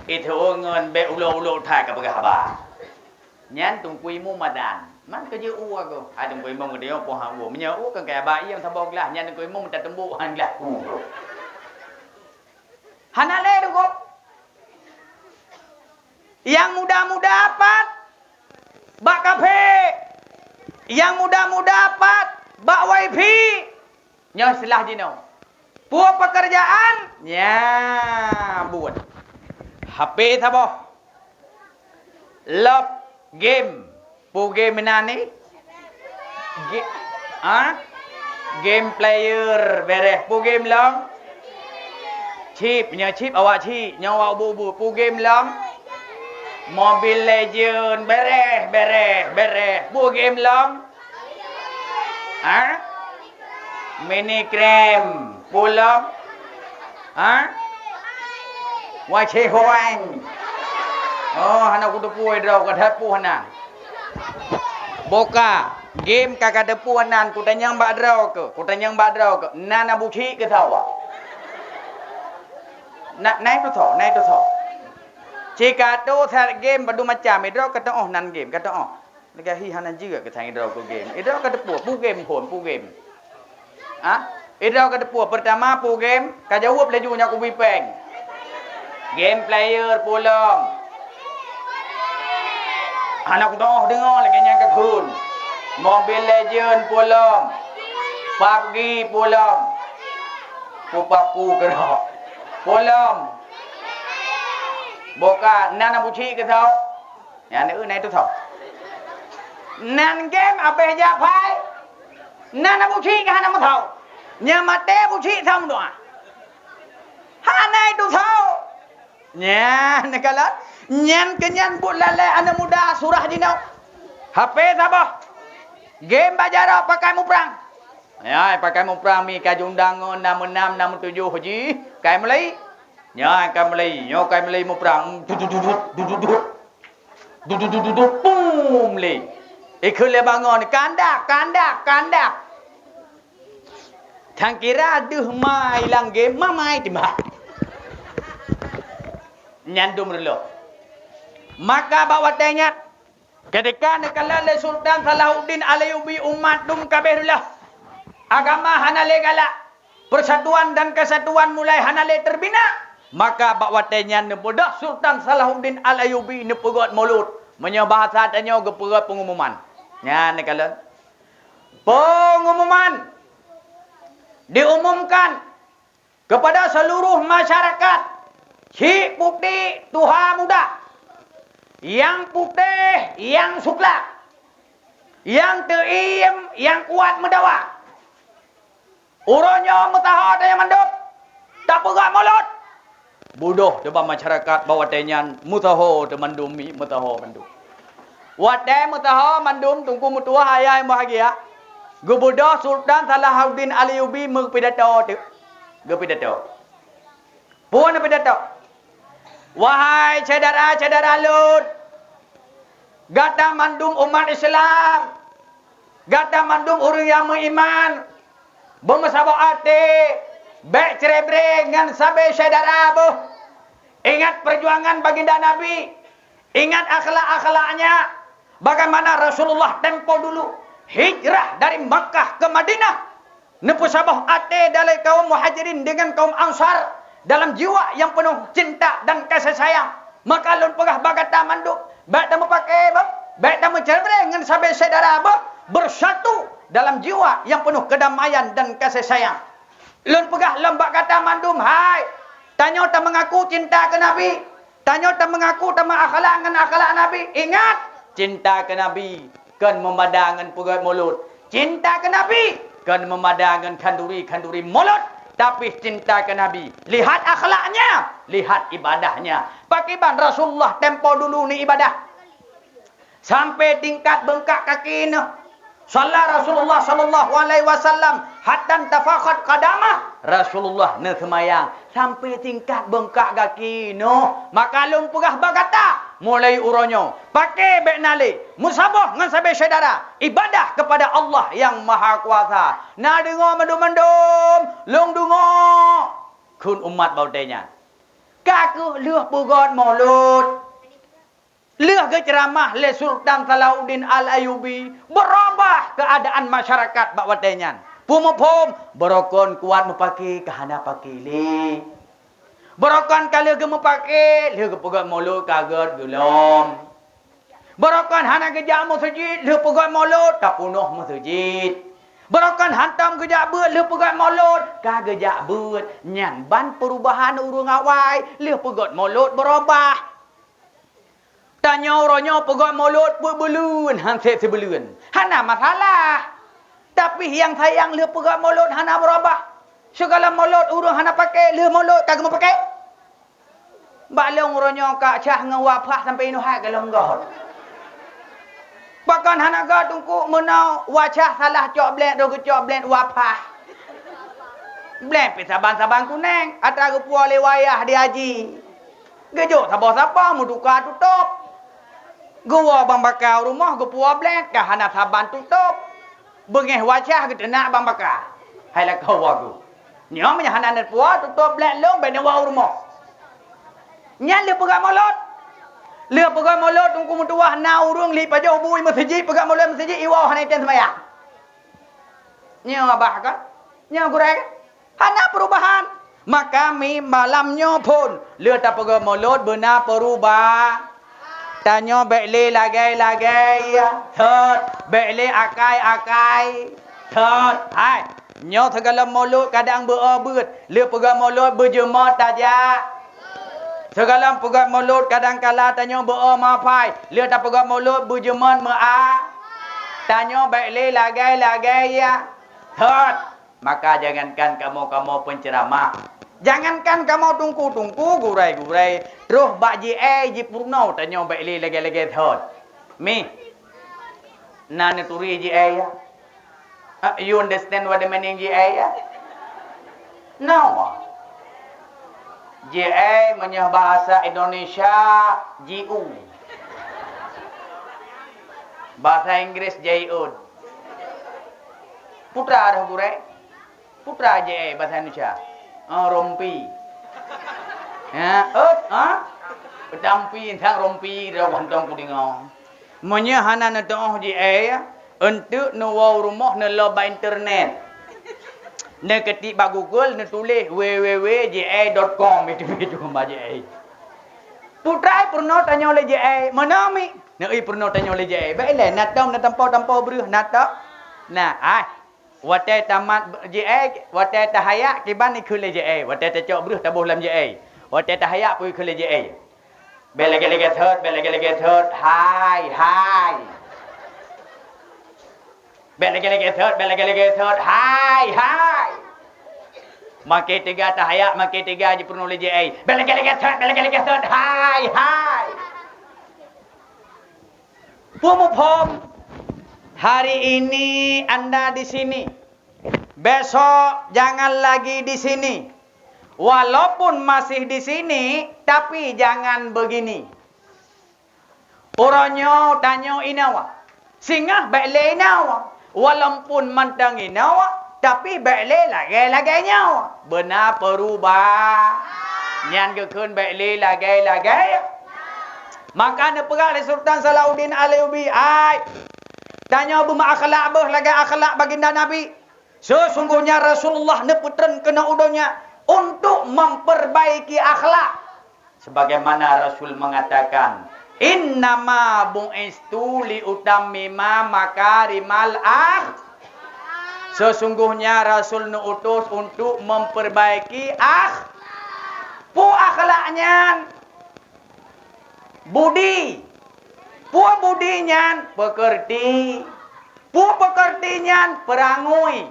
Iteue ngon bék ulok-ulok that ka peugah haba. Nyan teungku imum adan. Man keujeuet uwa goh. Hai teungku imum geudeungoe poh han uwa. Meunyoe u kan kaya ba iem saboh glah, nyan teungku imum tateumbok han glah u goh. Hana lé teungku. Nyang muda-muda pat bak kafe, nyang muda-muda pat bak wifi. Nyoe istilah jinoe. Peue pekerjaan? Nya buet. H P saboh. Lop game. Peue game meunan ni? Ge-, ha? Game player bereh. Peue game lom? Chip, nyoe chip awak chip, nyoe awak ubu-ubu. Peue game lom? Mobile Legend, bereh, bereh, bereh. Peue game lom? Ha? Mini Cramp, peue lom? Ha? Wacé Hoang. Oh, hana kuteupue droe ka that peue hana. Boka, game ka ka teupue nan kutanyong bak droe keuh, kutanyong bak droe keuh. Nan Abu Cik keu sawa. Na, nai tu tho, nai tu tho. Cika tu that game badu macam, droe ka teuoh nan game, ka teuoh. Lagèe hi hana jeuet keu sang idroe keu game. Idroe ka teupue, peue game phôn, peue game. Ha? Idroe ka teupue, peurtama peue game, ka jaweueb laju nyak ubé péng. Game player peue lom. Hana kudoh deungoe lagèe nyan ka kheun. Mobile Legend peue lom. PUBG peue lom. Peue papu keudroe. Peue lom. Boh ka nan Abu Cik keu thau. Nyan eu na itu thau. Nan game abéh jak phai. Nan Abu Cik ka hana meuthau. Nyang maté Abu Cik thau meudoa. Hana itu thau. Nyan neukalon. Nyan keunyan buet lalée aneuk muda surah jinoe. H P saboh. Game bak jaroe pakai muprang. Nyan pakai muprang mi ka jundang ngon nam enam nam tujoh jih. Kai mulai. Nyan kai mulai, nyoe kai mulai muprang. Dudut, dudut, dudut, dudut. Dudut, dudut, dudut, pum lé. Ikheun lé bangon, kandak, kandak, kandak. Thang kira deuh mai lam game, ma mai timbak. Nyan dum reuloh. Maka bak watée nyan, Ketika neukalon lé Sultan Salahuddin Al-Ayyubi umat dum ka abéh reuloh. Agama hana lé galak, persatuan dan kesatuan mulai hana lé teubina. Maka bak watée nyan neubeudôh Sultan Salahuddin Al-Ayyubi neupeugét mulod. Meunyoe bahasa tanyoe geupeugét pengumuman. Nyan neukalon. Pengumuman diumumkan kepada seluruh masyarakat, cik putéh tuha muda, nyang putéh nyang sukla, nyang teuiem nyang kuat meudawa. Uroe nyoe meusaho tanyoe mandum tapeugah mulod. Beudôh teuh bak masyarakat bak watée nyan meusaho teuh mandum, mi meusaho mandum. Watée meusaho mandum Teungku meutuwah ayah nyang bahagia, geubeudôh Sultan Salahuddin Al-Ayyubi meupidato teuk. Geupidato. Phon pidato. Wahai syedara-syedara lôn, gata mandum umat Islam, gata mandum ureuëng nyang meuiman, beumeusaboh até, bék cre-bre ngon sabe syedara boh. Ingat perjuangan baginda Nabi, ingat akhlak-akhlaknya, bagaimana Rasulullah tempo dulu hijrah dari Makkah ke Madinah. Neupeusaboh até dari kaum Muhajirin dengan kaum Ansar dalam jiwa yang penuh cinta dan kasih sayang. Maka lôn peugah bak gata mandum, bék tameupaké boh, bék tameucre-bre ngon sabe syedara boh, bersatu dalam jiwa yang penuh kedamaian dan kasih sayang. Lôn peugah lom bak gata mandum, hai, tanyoe tameungaku cinta keu Nabi, tanyoe tameungaku tameuakhlak ngon akhlak Nabi. Ingat, cinta keu Nabi kon meumada ngon peugét mulod. Cinta keu Nabi kon meumada ngon khanduri-khanduri mulod, tapi cinta keu Nabi, lihat akhlaknya, lihat ibadahnya. Pakiban Rasulullah tempo dulu ni ibadah. Sampai tingkat beungkak kaki neuh. Shalla Rasulullah sallallahu alaihi wasallam hatta tafakhat qadamah. Rasulullah neuseumayang sampai tingkat beungkak gaki neuh. Maka lôn peugah bak gata, mulai uroe nyoe, paké bék na lé meusaboh ngon sabe syedara ibadah kepada Allah yang Maha Kuasa. Na deungoe mandum-mandum, lôn deungoe. Kheun umat bak watée nyan, ka kheueh lheueh peugét mulod. Lheueh geuceuramah lé Sultan Salahuddin Al-Ayyubi, beurubah keuadaan masyarakat bak watée nyan. Peue muphom, beurokon kuat meupaké ka hana paké lé. Beurokon ka lheueh geumeupaké, lheueh geupeugét mulod ka gét geulom. Beurokon hana geujak meuseujid, lheueh peugét mulod ka peunoh meuseujid. Beurokon hantom geujak beuet, lheueh peugét mulod ka geujak beuet. Nyan ban peurubahan ureuëng awai, lheueh peugét mulod beurubah. Tanyoe uroe nyoe peugét mulod peuet buleuen han sép sibuleuen. Hana masalah. Tapi nyang sayang lheueh peugét mulod hana beurubah. Sigohlom mulod ureuëng hana paké, lheueh mulod ka geumeupaké. Bak lôn uroe nyoe ka cah ngon wapah sampoe inoe hai gohlom göt. Pakon hana göt Teungku, meunoe wacah salah cok blét, roh geucok blét wapah. Blét pih saban-saban kuneng, atra geupuwoe lé wayah di haji. Geujok saboh sapong meutuka tutôp. Geuwoe bang baka u rumoh geupuwoe blét ka hana saban tutôp. Beungéh wacah geuteunak bang baka. Hai lakoe woe geuh. Nyoe meunyo hana neupuwoe tutôp blét lôn bék neuwoe u rumoh. Nyan lheueh peugét mulod. Lheueh peugét mulod Teungku meutuwah na ureuëng li pajoh bui meuseujid peugét mulod meuseujid iwoe hana item seumayang. Nyoe babah kan? Nyoe gurée kan? Hana peurubahan. Maka mi malam nyoe phon lheueh tapeugét mulod beuna peurubah. Tanyoe bék lé lagée-lagée, thot, bék lé akai-akai, thot. Hai, nyoe sigohlom mulod kadang beu-o beuet, lheueh peugét mulod beujeumo tajak. Sigohlom peugét mulod kadang kala tanyoe beu-o meuhafai, lheueh tapeugét mulod beujeumeun meu-a. Tanyoe bék lé lagée-lagée ya. Thot. Maka jangankan kamoe-kamoe penceramah, jangankan kamoe teungku-teungku, gurée-gurée, troh bak J A jipeurunoe tanyoe bék lé lagée-lagée thot. Mi, na neuturi J A ya? Ah, you understand what the meaning J A ya? No. J A meunyoe bahasa Indonesia, J U. Bahasa Inggris, J U. Putra dah gurée. Putra J A bahasa Indonesia. Ah, rompi. Ya, eh, ha? Petampi, entang rompi, dah gantong kudeungoe. Meunyoe hana neutuoh J A, eunteuk neuwoe rumoh neulop bak internet. Neuketik bak Google, neutuléh w w w j a dot com, itu, itu bak J A. Putra peurunoe tanyoe lé J A, meunoe mi? Neu-i peurunoe tanyoe lé J A. Bék ilée, na tom, na tampo-tampo breuh, na tom. Na, ai. Watée tamat J A, watée tahayak kiban ikheun lé J A, watée tacok breuh taboh lam J A. Watée tahayak pun ikheun lé J A. Bék lagée-lagée thot, bék lagée-lagée thot, hai, hai. Bék lagée-lagée thot, bék lagée-lagée thot, hai, hai. Makai teuga tahayak, makai teuga jipeurunoe lé J A. Bék lagée-lagée thot, bék lagée-lagée thot, hai, hai. Peue muphom, hari ini Anda di sini, besok jangan lagi di sini. Walaupun masih di sini, tapi jangan begini. Uroe nyoe tanyoe inoe, singoh bék lé inoe. Walaupun mantong inoe, tapi bék lé lagée-lagée nyoe. Beuna peurubah. Nyan geukheun bék lé lagée-lagée. Maka neupeugah lé Sultan Salahuddin Alayubi, ai, tanyoe beumeuakhlak beuh lagée akhlak baginda Nabi. Sesungguhnya Rasulullah neupeutreun keunoe u donya untuk memperbaiki akhlak. Sebagaimana Rasul mengatakan, "Innama bu'istu liutammima makarimal akh." Sesungguhnya Rasul neuutus untuk memperbaiki akh-, peue akhlak nyan? Budi. Peue budi nyan? Peukeurti. Peue peukeurti nyan? Peurangui.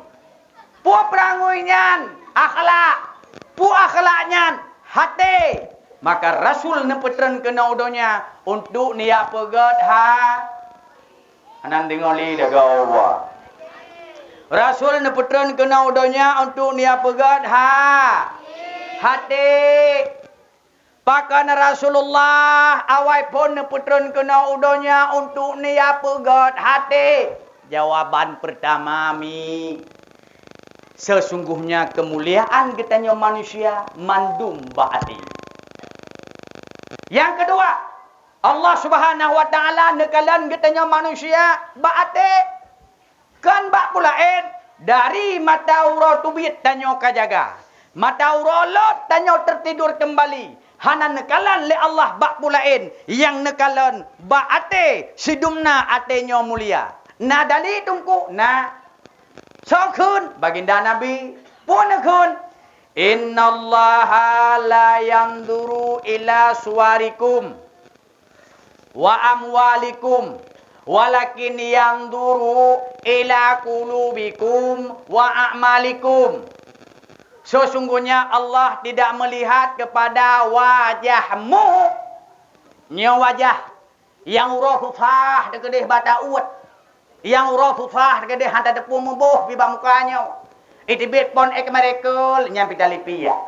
Peue peurangui nyan? Akhlak. Peue akhlak nyan? Até. Maka Rasul neupeutreun keunoe u donya untuk neujak peugét ha-, hana deungoe lé lagée Allah. Rasul neupeutreun keunoe u donya untuk neujak peugét ha-, até. Pakon Rasulullah awai phon neupeutreun keunoe u donya untuk neujak peugét até? Jawaban peurtama mi, sesungguhnya keumuliaan geutanyoe manusia mandum bak até. Nyang keudua, Allah Subhanahu wa Taala neukalon geutanyoe manusia bak até. Kon bak peue laén, dari mata uroe teubiet tanyoe ka jaga. Mata uroe lôt tanyoe teutidor keumbali. Hana neukalon lé Allah bak peue laén, nyang neukalon bak até, sidum na até nyoe mulia. Na dali teungku? Na. Soe kheun? Baginda Nabi. Peue neukheun? "Innallaha la yanzuru ila suwarikum wa amwalikum, walakin yanzuru ila qulubikum wa a'malikum." Sesungguhnya Allah tidak melihat kepada wajahmu. Nyoe wajah nyang uroe susah teukeudeh bak ta-uet. Nyang uroe susah teukeudeh hana teupeue meuboh pih bak muka nyoe. Iteubiet phon ék miracle nyan pih talipi ya.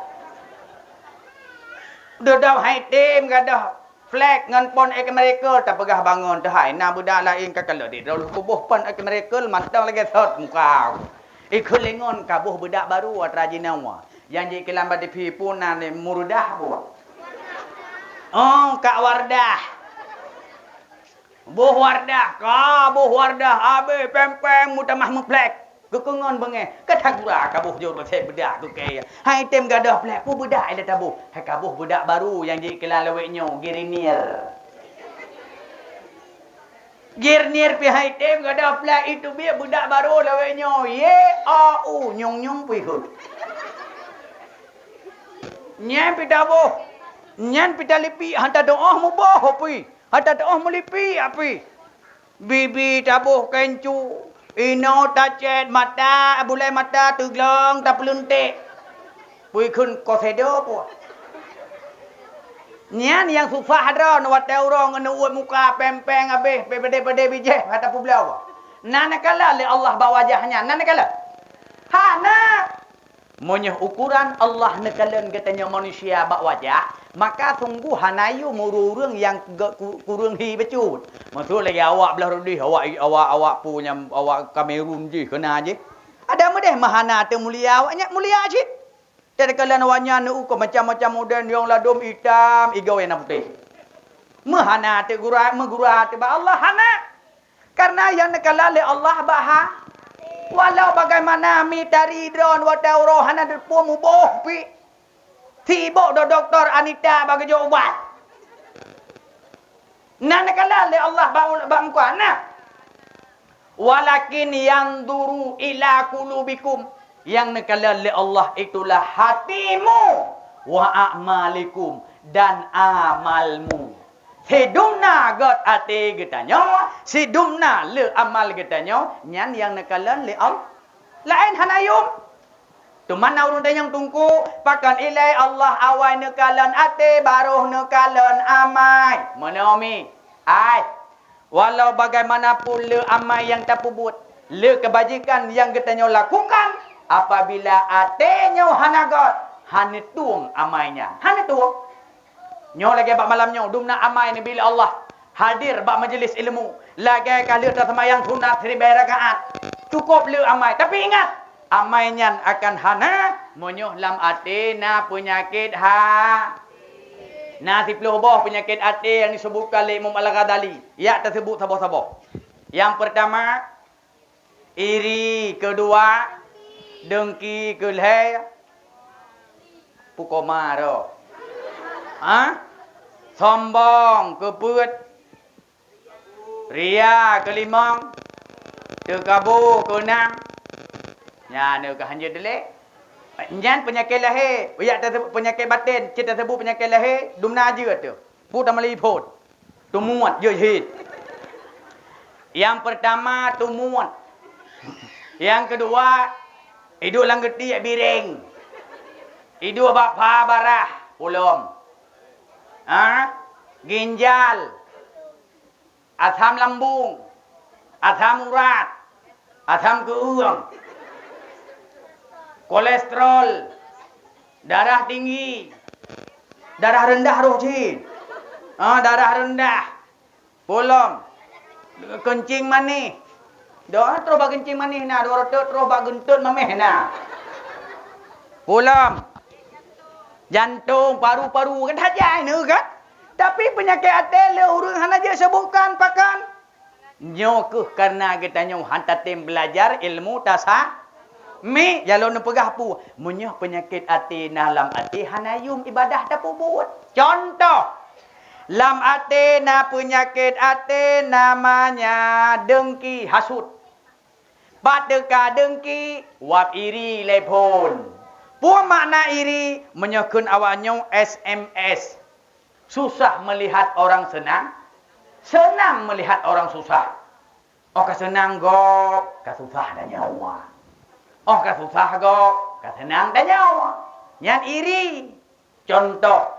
Dudoe hai tem gadoh flek ngon phon ék miracle tapeugah bangon teuhai na beudak laén ka kalon di droe kuboh phon ék miracle mantong lagée sot muka. Ikheun lé ngon ka boh beudak barô atra jinoe. Nyang jikeulam bak T V pun na lé Murdah buet. Oh, Kak Wardah. Boh Wardah, ka boh Wardah, abéh péng-péng meutamah meuplek. Geukeungon beungéh, ka tagura ka boh jeuet sép beudak keu kée. Hai tem gadoh plek, peue beudak ilée taboh? Hai ka boh beudak barô nyang jikeulam lawét nyoe, Girinier. Girinier pih hai tem gadoh plek, iteubiet beudak barô lawét nyoe, Y A U, nyung-nyung pih hot. Nyan pih taboh. Nyan pih talipi, han tatu'oh muboh pih, han tatu'oh mulipi pih. Bibi taboh keuncu, inoe tacét mata, bulée mata teuglong tapeuleuntèk. Pih kheun kosedo pih. Nyan nyang susah droe watée uroe ngon uet muka péng-péng habéh, padé-padé bijéh, hana tapeubloe. Na neukalon lé Allah bak wajah nyan, na neukalon? Hana! Meunyoe ukoran Allah neukalon geutanyoe manusia bak wajah, maka sunggoh hana yum ureuëng-ureuëng nyang ge-, ku-, kureueng hi bacut. Maksud lagée awak blah rudih, awak, awak, awak pu nyang, awak Kamerun jih, keuna jih. Adak meudeh meuhana teumulia awak nyan mulia cit. Takalon awak nyan neuukoe macam-macam model, nyang ladôm itam, igoe na putéh. Meuhana teugura, meugura teuh bak Allah, hana. Karena nyang neukalon lé Allah bak ha-, walau bagaimana mi tari droe watée uroe hana teupeu muboh pih. Sibok do doktor Anita bak geujok ubat. Na neukalon lé Allah bak, bak muka, na. Walakin yanzuru ila qulubikum. Nyang neukalon lé Allah itulah hatimu, wa a'malikum, dan amalmu. Sidum na göt até geutanyoe, sidum na le amal geutanyoe, nyan nyang neukalon lé Allah. Laén hana yum. Teuma na ureuëng tanyong teungku, pakon ilée Allah awai neukalon até, barô neukalon amai? Meunoe mi, ai, walau bagaimanapun le amai nyang tapeubuet, le keubajikan nyang geutanyoe lakukan, apabila até nyoe hana göt, hana tueng amai nyan. Hana tueng. Nyoe lagée bak malam nyoe, dumna amai neubi lé Allah hadir bak majelis ilmu. Lagée ka lheueh taseumayang sunat siribée rakaat. Cukôp le amai. Tapi ingat, amai nyan akan hana meunyoe lam até na peunyakét ha-, na siplôh boh peunyakét até nyang disebutkan lé Imam Al-Ghazali. Jak taseubut saboh-saboh. Nyang peurtama, iri, keudua, deungki, keulhée, pukoma roh. Ha? Sombong, keupeuet, ria, keulimong, teukabo, keunam. Nyan ka hanjeuet dilée. Nyan peunyakét lahé, jak taseubut peunyakét batén, cit taseubut peunyakét lahé, dumna jeuet teuh. Peue tameuli phon? Tumuet, jeuet. Nyang peurtama tumuet. Nyang keudua, iduek lam geutiek bireng. Iduek bak pha barah, ulom. Ha? Ginjal. Asam lambung. Asam urat. Asam keueung. Kolesterol. Darah tinggi. Darah rendah roh jih. Ah, darah rendah. Polom. Keuncing manéh. Doa troh bak keuncing manéh na, dua reutôk troh bak geuntot maméh na. Polom. Jantong, paru-paru, kan hajai neu kan? Tapi peunyakét até le ureuëng hana jeuet seubutkan pakon. Nyoe kheueh kareuna geutanyoe han tatem beulajar ilmu tasa-, mi, jalon neupeugah peue? Meunyoe peunyakét até na lam até, hana yum ibadah tapeubuet. Contoh, lam até na peunyakét até namanya deungki, hasut. Pat teuka deungki, wab iri lé phon. Peue makna iri? Meunyoe kheun awak nyoe S M S. Susah melihat orang senang, senang melihat orang susah. Oh ka seunang gob, ka susah tanyoe. Oh ka susah gob, ka seunang tanyoe. Nyan iri. Contoh,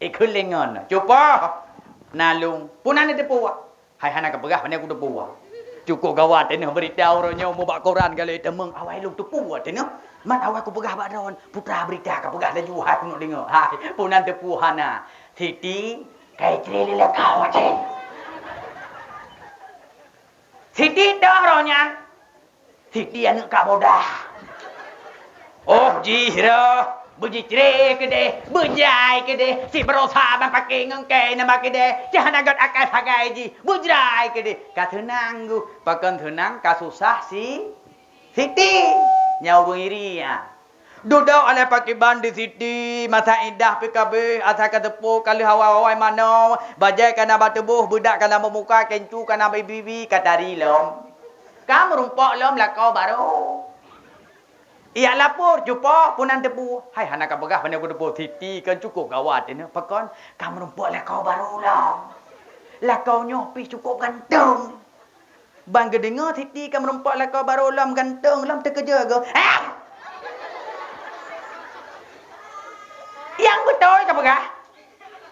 ikheun lé ngon cupa nalung. Peue na neuteupeue? Hai hana kapeugah, pane kuteupeue. Cukôp gawat teuh beurita uroe nyoe mubak koran galak teumeung, awai lôn teupeue teuh. Man awai kupeugah bak droen, putra beurita kapeugah laju hai keuneuk deungoe. Hai, peue na neuteupeue hana. Siti, kai cre lé lakau cit. Siti toh roh nyan. Siti aneuëk kak bodah. Oh jih roh, beujicre keudeh, beujai keudeh, si barosa ban paké ngon kée nama keudeh, cah hana göt akai sagai jih, beujrai keudeh. Ka seunang geuh, pakon seunang ka susah si Siti. Nyan ureuëng iri nyan. Dudoe alah pakiban di Siti, masa idah pih ka abéh, asa ka teupok ka lheueh awai-awai manoe, bajée ka na bak tuboh, beudak ka na bak muka, keuncu ka na bak bibi, ka tari lom. Ka meurumpok lom lakoe barô. Ijak lapor, cupo, peue nan teupeu. Hai, hana kapeugah pane ku teupeu, Siti kan cukup gawat ini. Pakon, ka meurumpok lakoe barô lom. Lakoe nyoe pih cukup ganteng. Ban geudeungoe Siti ka meurumpok lakoe barô lom ganteng lom teukeujot geuh. Eh! Nyang beutôi kapeugah.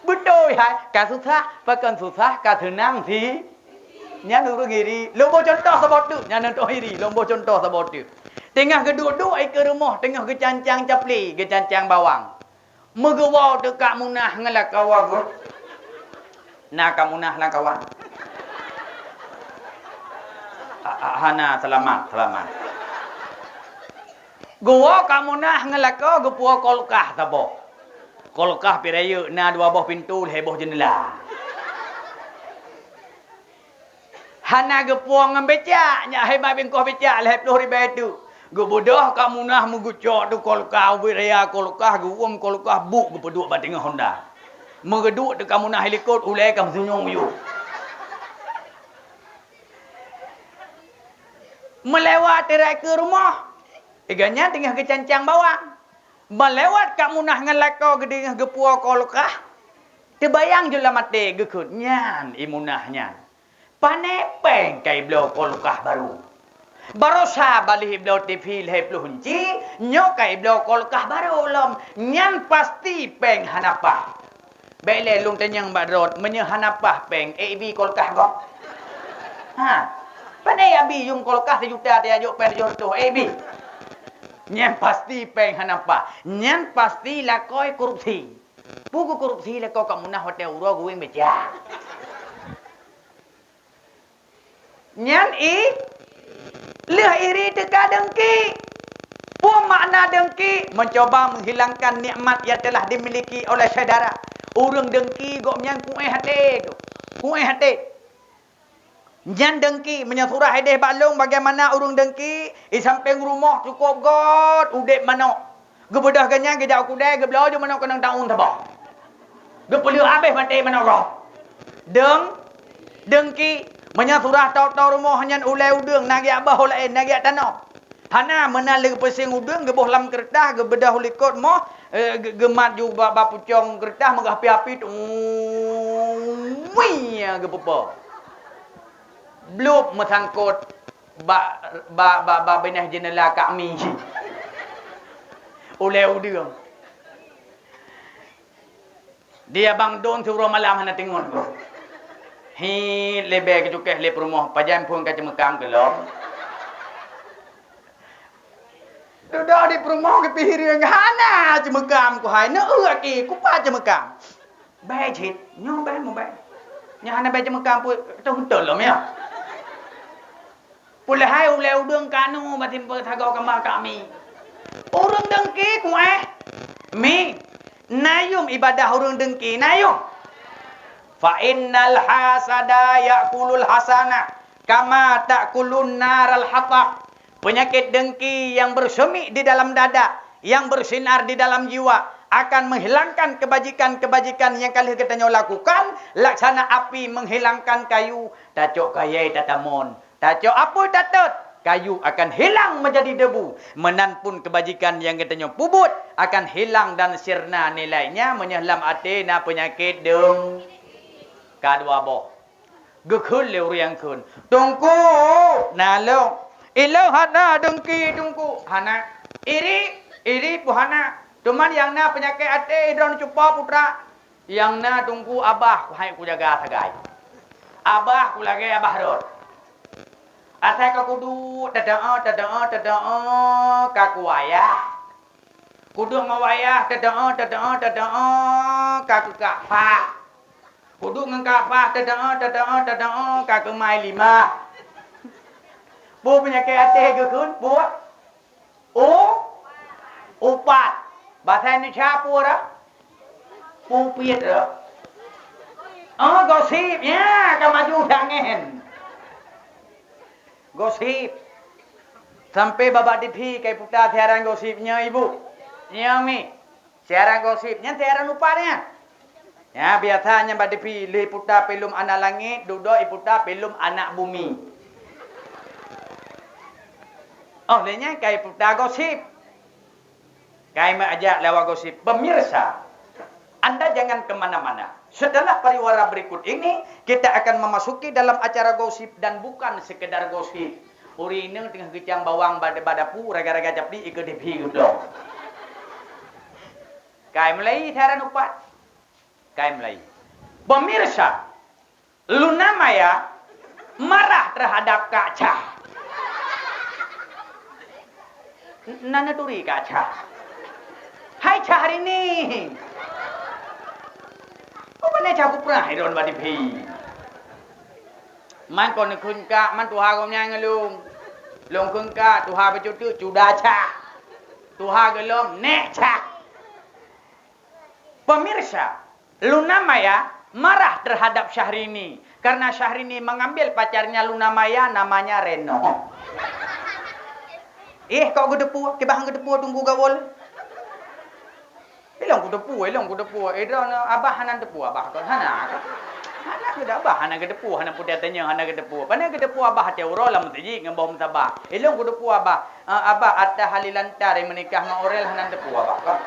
Beutôi hai, ka susah, pakon susah, ka seunang si. Nyan ureuëng iri. Lôn boh cuntoh saboh teuk, nyan ureuëng iri. Lôn boh cuntoh saboh teuk. Teungoh geuduek-duek i keu rumoh, teungoh geucancang caplé, geucancang bawang. Meugeuwoe teuk Kak Munah ngon lakoe geuh. Na Kak Munah lam kawan? Ha-, ha-, hana, seulamat, seulamat. Geuwoe Kak Munah ngon lakoe geupuwoe kulkas saboh. Kulkas pih rayeuk, na dua boh pintoe, lhée boh jeunela. Hana geupuwoe ngon becak, nyak hebat bingkoh becak lhée ploh ribée teuk. Geubeudôh Kak Munah meugeucok teuk kulkas, ubit raya kulkas, geuuem kulkas, buet geupeuduek bak teungoh honda. Meugeuduek teuk Kak Munah i likot, ulée ka meusunyueng yôh. Meulewat teuk rot keu rumoh, i gobnyan teungoh geucancang bawang. Ban lewat Kak Munah ngon lakoe geudeungoh geupuwoe kulkas, teubayang jih lam até geukheun, "Nyan i Munah nyan. Pane péng ka ibloe kulkas barô. Baroesa baléh ibloe T V lhée ploh inci, nyoe ka ibloe kulkas barô lom. Nyan pasti péng hana paih." Bék lé lôn tanyong bak droe, meunyoe hana paih péng, ék ibi kulkas gob? Ha. Pane abi yuem kulkas sijuta tajok péng tujoh reutôh, ék ibi? Nyan pasti péng hana paih. Nyan pasti lakoe korupsi. Peue geukorupsi lakoe Kak Munah watée uroe geuwéng becak? Nyan i, lheueh iri teuka dengki. Peue makna dengki? Mencoba menghilangkan nikmat yang telah dimiliki oleh syedara. Ureuëng dengki gobnyan kuéh até tu. Kuéh até. Nyan dengki, meunyoe surah ideh bak lôn bagaimana ureuëng dengki, i sampéng rumoh cukôp göt udeb manök. Geubeudôh gobnyan geujak u keudè geubloe ju manök keunong taun saboh. Geupeuleueh abéh maté manök gob. Deng, dengki, meunyoe surah tô-tô rumoh nyan ulée udeueng na geujak boh laén, na geujak tanom. Hana, meunan lé geupeusieng udeueng geuboh lam keureutah, geubeudôh u likot moh, eh, geu-, geumat ju bak, bak pucong keureutah meugah api-api tu. Wih, geupeupô. Blub meusangkot bak, bak, bak, bak binéh jeunela kami. Ulée udeueng. Di abang dong siuroe malam hana teungon gob. Hi, leubeh geucukéh lé peurumoh, pajan phon ka ceumeukam keu lom. Dudoe di peurumoh geupih hireuen, hana ceumeukam keuhai, neueu aki, kupat ceumeukam. Bèe cit, nyoe bèe mubèe. Nyoe hana bèe ceumeukam pue, teuh untôn lom ya. Peuleuhai ulèe udeueng kanu matin peusagoe kama kami. Ureueng dengki kuéh. Mi, na yum ibadah ureueng dengki, na yum. Fa innal hasada ya'kulul hasanah kama ta'kulun naral hatab. Penyakit dengki yang bersemi di dalam dada, yang bersinar di dalam jiwa, akan menghilangkan kebajikan-kebajikan nyang ka lheueh geutanyoe lakukan, laksana api menghilangkan kayu, tacok kayèe tatamon. Tacok apui tatot, kayu akan hilang menjadi debu. Meunan pun kebajikan nyang geutanyoe peubuet akan hilang dan sirna nilainya meunyoe lam até na peunyakét deung. Ka dua boh. Geukheun lé ureueng kheun, "Teungku, na lôn." "Ilôn hana dengki, Teungku." "Hana." "Iri?" "Iri pun hana. Teuma nyang na peunyakét até droeneuh cupa putra." "Nyang na Teungku abah hai kujaga sagai. Abah kulagèe abah rot. Asai ka kuduek, teudoa, teudoa, teudoa, ka kuwayah. Kuduek ngon wayah, teudoa, teudoa, teudoa, ka keukak pah. Kuduek ngon kak pah, teudoa, teudoa, teudoa, ka keumai limah." Peue peunyakét até geukheun? Peue? U-, upat. Basa Indonesia peue dah? Pupiet dah. Oh, gosip. Ya, ka maju tangen. Gosip. Sampai babak T V kai puta siaran gosip nyoe, Ibu. Nyoe, Mi. Siaran gosip nyan siaran upat nyan. Ya, biasa nyan bak T V lheueh puta filem Anak Langit, dudoe iputa filem Anak Bumi. Oh, lheueh nyan ka iputa gosip. Kami ajak lewat gosip. Pemirsa, Anda jangan ke mana-mana. Setelah pariwara berikut ini, kita akan memasuki dalam acara gosip dan bukan sekedar gosip. Ureueng inong teungoh geucang bawang bak, bak dapu, raga-raga capli ikeu diphi geudong. Kai mulai siaran upat. Kai mulai. Pemirsa, Luna Maya marah terhadap Kak Chah. Na neuturi Kak Chah. "Hai Chah Rini. Peue pane Chah kuprah idon bak diphi? Man kon neukheun Kak, man tuha gobnyan ngon lôn. Lôn kheun Kak, tuha bacut teuk cuda Chah. Tuha geulom nèk Chah." Pemirsa, Luna Maya marah terhadap Syahrini karena Syahrini mengambil pacarnya Luna Maya, namanya Reno. Eh, kok geudepu? Kiban geudepu Teungku Gawol? Ilong kudepu, ilong kudepu. Eh, droeneuh abah hana depu abah kon? Hana kon? Hana geudepu abah, hana geudepu, hana putéh tanyoe, hana geudepu. Pane geudepu abah até uroe lam meuseujid ngon boh meusabat. Ilong kudepu abah. Ah, abah, ata halilan tari meunikah ngon Orel hana geudepu abah, kan?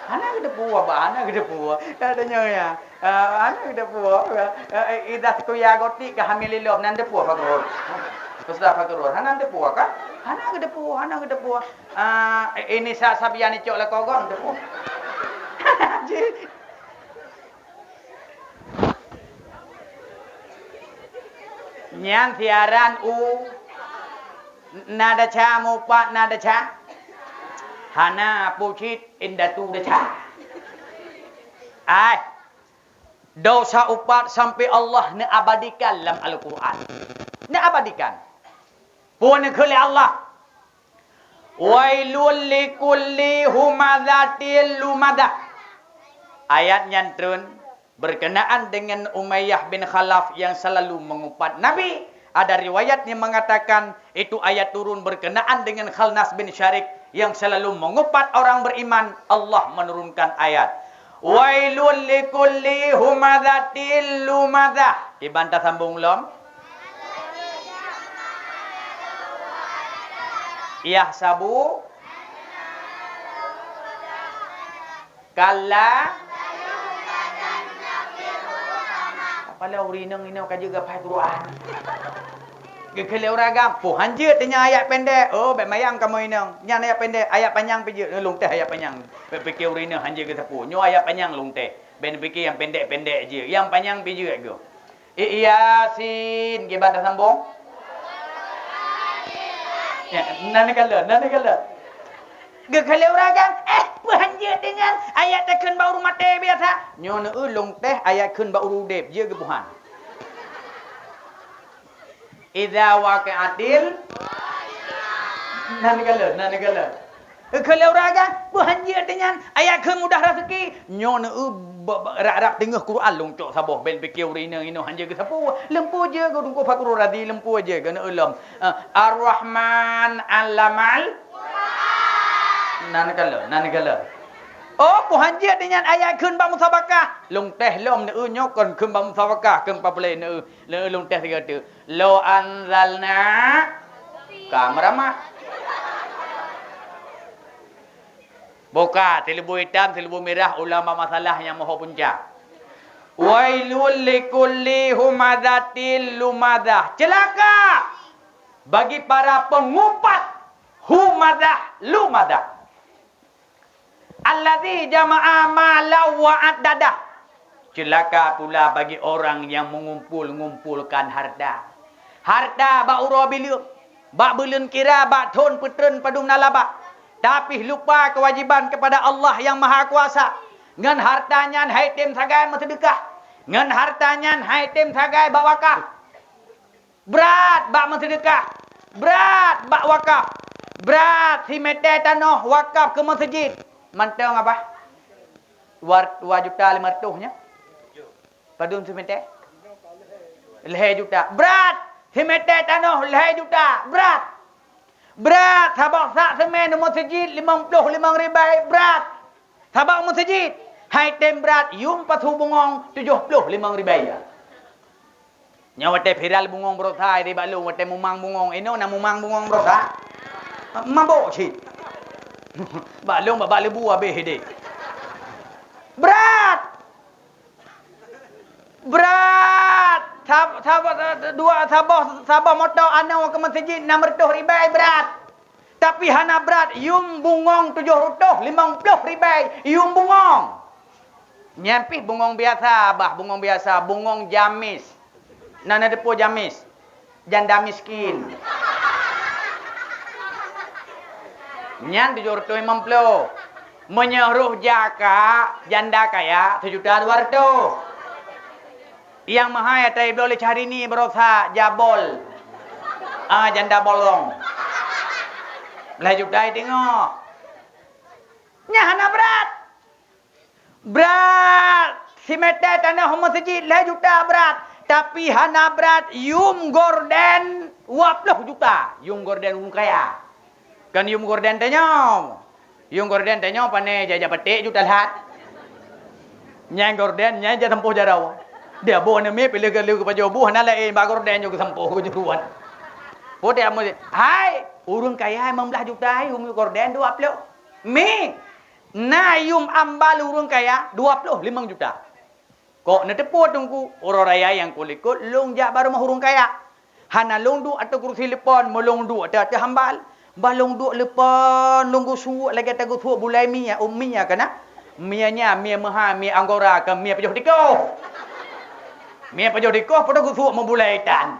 Hana geudepu abah, hana geudepu. Katanya ya. Ah, hana geudepu. Ah, eh, idah sekuya gotik ka hamil ilom, hana geudepu apa gerot? Ustaz apa gerot? Hana geudepu, kan? Hana geudepu, hana geudepu. Ah, ini sa-, sabian icok lakogon, geudepu. Ji. Nyan siaran u na desya, mupat na desya. Hana pucit indatu desya. Ai, dosa upat sampai Allah neuabadikan lam Al-Quran. Neuabadikan. Peue neukheun lé Allah? "Wailul likulli humazatil lumazah." Ayat nyan treun berkenaan dengan Umayyah bin Khalaf yang selalu mengupat Nabi. Ada riwayat yang mengatakan itu ayat turun berkenaan dengan Khannas bin Syarik yang selalu mengupat orang beriman. Allah menurunkan ayat, "Wailul likulli humazatil lumazah." Kiban tasambong lom? Yahsabu. Kalla. Apalagi ureueng inong-inong ka jeuet geuhafai Quran. Geukheun lé ureueng agam, "Poh, hanjeuet teuh nyan ayat pendek." Oh, bèk mayang kamoe inong. Nyan ayat pendek, ayat panyang pih jeuet. Lôn teh ayat panyang. Bèk pike ureueng inong hanjeuet geuteupeue. Nyoe ayat panyang lôn teh. Bèk pike nyang pendek-pendek jeuet. Nyang panyang pih jeuet geuh. I-, Yasin, kiban tasambong? Ya, nan kalon, nan kalon. Geukheun lé ureueng agam, "Eh, peue hanjeuet teuh nyan ayat takheun bak ureueng maté biasa." Nyoe neueu lôn teh ayat kheun bak ureueng udép, jeuet geuh Tuhan. Idza waqi'atil, nan kalon, nan kalon. Geukheun lé ureueng agam, "Peue hanjeuet teuh nyan ayat kheun mudah raseuki." Nyoe neueu ba-, ba-, rab-rab teungoh Quran lôn cok saboh, bèk pike ureueng inong-inong hanjeuet geusapeue. Lôn peue jeuet geuh Teungku Fakhrul Razi, lôn peue jeuet geuh neueu lom. Eh, Ar-Rahman 'allamal. Nan kalon, nan kalon. Oh, peue hanjeuet teuh nyan ayat kheun bak musabakah. Lôn teh lom neueu nyoe kon kheun bak musabakah, kheun paplé neueu. Lôn, lôn teh sigoe teuk. Lau anzalna, ka meuramat. Buka, sileubeu itam, sileubeu mirah, ulama masalah nyang moho punca. Wailul likulli humazatil lumazah. Celaka bagi para pengupat humazah lumazah. Alladzi jama'a malan wa addadah. Celaka pula bagi orang yang mengumpul-ngumpulkan harta. Harta bak uroe bileueng, bak buleuen kira, bak thon peutreun padum na laba, tapi lupa kewajiban kepada Allah yang Maha Kuasa. Ngon harta nyan han tem sagai meuseudeukah. Ngon harta nyan han tem sagai bak wakaf. Brat bak meuseudeukah, brat bak wakaf, brat simètè tanoh wakaf keu meuseujid. Mantong, Abah? Dua, dua juta lima ratus nyan. Padum simètè? Lhèe juta. Brat simètè tanoh lhèe juta. Brat. Brat, sabab sak seumèn u meuseujid limong ploh limong ribèe, brat. Sabab u meuseujid, han tem brat, yum pasu bungong tujoh ploh limong ribèe. Nyoe watèe viral bungong baroesa di bak lôn, watèe mumang bungong, inoe na mumang bungong baroesa. Mabök cit. Bak lôn bak, bak leubue habéh idéh. Brat! Brat! Sab-, sab-, dua, saboh, saboh moto anoe keu meuseujid nam reutôh ribèe brat. Tapi hana brat, yum bungong tujoh reutôh limong ploh ribèe, yum bungong. Nyan pih bungong biasa, bah, bungong biasa, bungong jamis. Na neuteupeue jamis? Janda miskin. Nyan tujoh reutôh limong ploh. Meunyoe roh jaka, janda kaya, seujuta dua reutôh. Nyang meuhai ata ibloe lé Syahrini barosa jabol. Ah, janda bolong. Lhèe juta teungoh. Nyan hana brat. Brat, simètè tanoh meuseujid lhèe juta brat, tapi hana brat yum gorden dua ploh juta. Yum gorden ureueng kaya. Kon yum gorden tanyoe. Yum gorden tanyoe pane jajak paték juta lhèe. Nyan gorden, nyan jak sampôh jaroe. Dia boh aneuk miet piléh geuleue geupajoh buh, hana laén bak gorden nyoe geusampôh geujuan. Poh teuh amu, hai, ureueng kaya limong blah juta, yum gorden dua ploh. Mi, Na yum ambal ureueng kaya dua ploh limong juta. Kok neuteupeue Teungku, uroe raya nyang ka likot lôn jak bak rumoh ureueng kaya. Hana lôn duek ateueh kurusi leupon, meulôn duek ateueh, ateueh ambal. Bah lôn duek leupon, lôn geusuek lagèe tageusuek bulai mie, oh, mie kana. Mie nyan, mie meuhai, mie anggora, kon mie pajoh tikoh. Mie pajoh tikoh, padahai geusuek meubulai tan.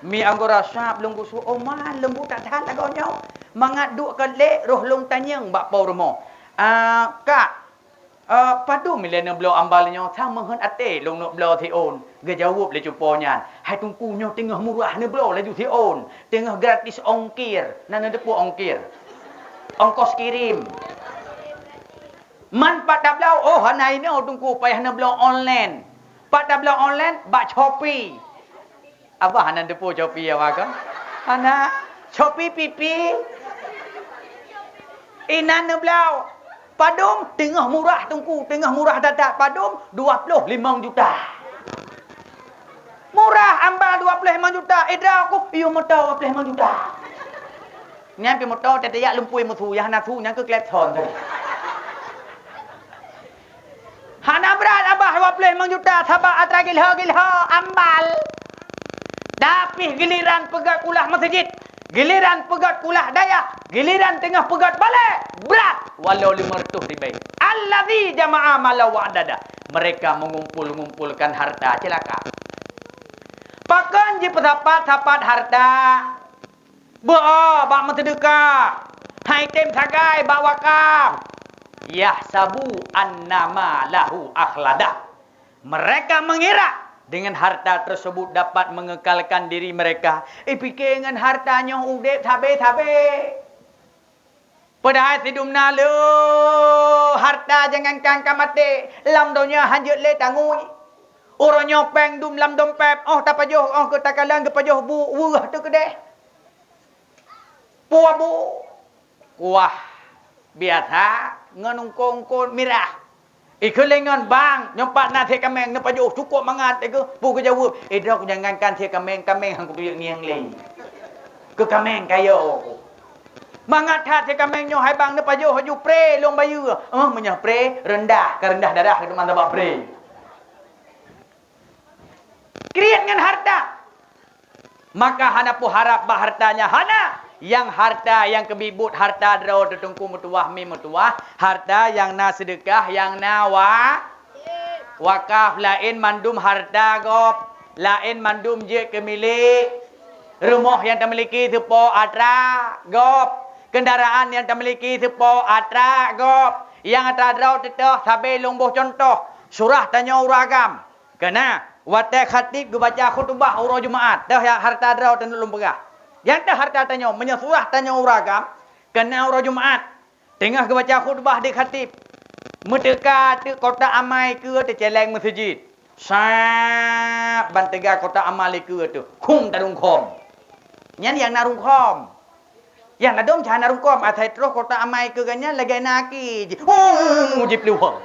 Mie anggora sab lôn geusuek, oh man, leumbut that-that lagoe nyoe. Mangat duek ka lé, roh lôn tanyong bak po rumoh. Ah, Kak, Eh, padum ilèe neubloe ambal nyoe, sa meuheuet até lôn neuk bloe siôn. Geujaweueb lé cupo nyan, "Hai Teungku, nyoe teungoh murah neubloe laju siôn, teungoh gratis ongkir." Na neuteupeue ongkir? Ongkos kirim. Man pat tabloe? Oh, hana inoe Teungku, payah neubloe online. Pat tabloe online? Bak Shopee. Abah hana teupeue Shopee awak kan? Hana. Shopee pipi. Inan neubloe. Padum teungoh murah Teungku, teungoh murah that-that padum dua ploh limong juta. Murah ambal dua ploh limong juta, idroe ku yue moto dua ploh limong juta. Nyan pi moto teuyak lumpui meusu, nyang hana su nyang keu klepson tu. Hana brat abah dua ploh limong juta sabab atra gilho-gilho ambal. Tapi giliran peugöt kulah meuseujid, giliran peugöt kulah dayah, giliran teungoh peugöt balè, brat walau lima ratus ribèe. Allazi jama'a malan wa addada. Mereka mengumpul-ngumpulkan harta celaka. Pakon jipeusapat-sapat harta? Beuo bak meuseudeukah, hai tem sagai bak wakaf. Yahsabu annama lahu akhladah. Mereka mengira dengan harta tersebut dapat mengekalkan diri mereka. Ipike ngon harta nyoe udép sabe-sabe. Padahai sidum na le harta jangankan ka maté, lam donya hanjeuet lé tangui. Uroe nyoe péng dum lam dompet, óh tapajoh, óh keu takalon geupajoh bu weueh teuh keudeh. Puah bu, kuah biasa ngon ungkon-ungkon mirah. Ikheun lé ngon bang, nyoe pat na sie kaméng neupajoh cukôp mangat lé geuh. Peue geujaweueb, "Eh, droe jangankan sie kaméng, kaméng han kutuyeuk ngieng lé. Keu kaméng kayô ku." Mangat that sie kaméng nyoe hai bang neupajoh laju pre lôn bayeue. Eh, meunyoe pre, reundah, ka reundah darah keu teuma sabab pre. Kriet ngon harta. Maka hana peuharab bak harta nyan, hana. Nyang harta nyang keubiet buet harta droe teuteungku meutuwah mi meutuwah, harta nyang na seudeukah, nyang na wa-, wakaf, laén mandum harta gob, laén mandum jeuet keu milék. Rumoh nyang tamiliki seupo atra gob, keundaraan nyang tamiliki seupo atra gob. Nyang atra droe teutoh sabe lôn boh cuntoh, surah tanyoe ureueng agam. Keuna watée khatib geubaca khutubah uroe Jumaat, teuh ya harta droe teuneuk lôn peugah. Nyang teuh harta tanyoe, meunyoe surah tanyoe ureueng agam, keuna uroe Jumaat, teungoh geubaca khutubah di khatib, meuteuka teuk kotak amai keue teucéléng meuseujid. Sab ban teuga kotak amai lé keue teuh, khum tarungkhom. Nyan nyang na rungkhom. Nyang ladôm cahana rungkôm, asai troh kotak amai keu gobnyan lagée na aki jih. Hu, jiplueng.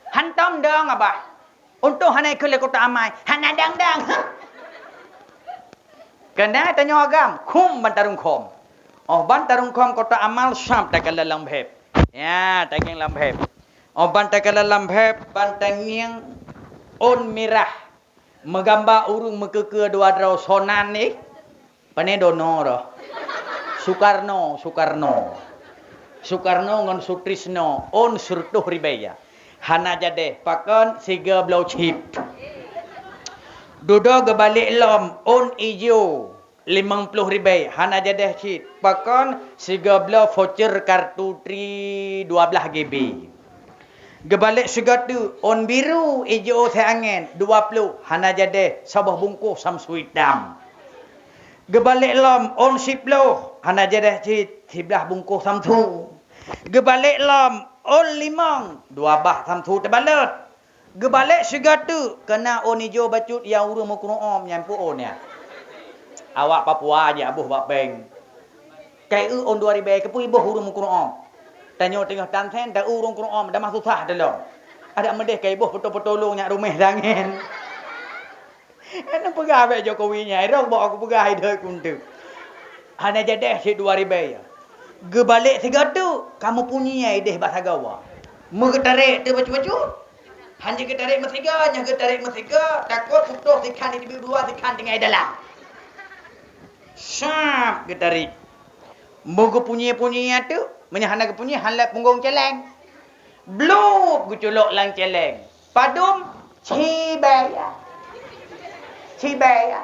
Hantom dong, Abah. Untông hana ikheun lé kotak amai. Hana dang-dang. Keunan tanyoe agam, khum ban tarungkôm. Oh ban tarungkhom kotak amal, sab takalon lam bheb. Ya, tagieng lam bheb. Oh ban takalon lam bheb, ban tangieng ôn mirah. Meugamba ureuëng meukeukeu dua droe sonan nih. Pane dono roh. Sukarno, Sukarno. Sukarno ngon Sutrisno, ôn sireutoh ribèe ya. Hana jadeh, pakon sigoe bloe chip. Dudoe geubalek lom, ôn ijo, limong ploh ribèe, hana jadeh cit. Pakon sigoe bloe voucher kartu Tri dua blah GB. Geubalek sigoe teuk, ôn biru ijo seuangén, dua ploh, hana jadeh, saboh bungkôh samsu itam. Geubalek lom, ôn siploh, hana jadeh cit, siblah bungkôh samsu. Geubalek lom, ôn limong, dua bah samsu teubalot. Geubalek sigoe teuk, keu na ôn ijo bacut nyang ureuëng meukureueng nyan, peue ôn nyan. Awak Papua jak boh bak bank. Kai eu ôn dua ribèe, keupeue iboh ureuëng meukureueng. Tanyoe teungoh tan sen, ta eu ureuëng kureueng, damah susah teuh lom. Adak meudeh kai iboh peuto-peuto lôn nyak ruméh sangén. Hana peugah bèk Jokowi nyan, irong bak aku peugah ideh kunteuk. Hana jadeh cit dua ribèe ya. Geubalek sigoe teuk, kamoe punyi ya ideh bak sagoe. Meugeutarek teuh bacut-bacut. Hana geutarek meusigoe, nyan geutarek meusigoe, takot putôh sikhan di dua, sikhan tinggai dalam. Sab geutarek. Meugeupunyi-punyi teuk, meunyoe hana geupunyi, hana punggong celeng. Blub geuculok lam celeng. Padum? Cibèe ya. Cibèe ya.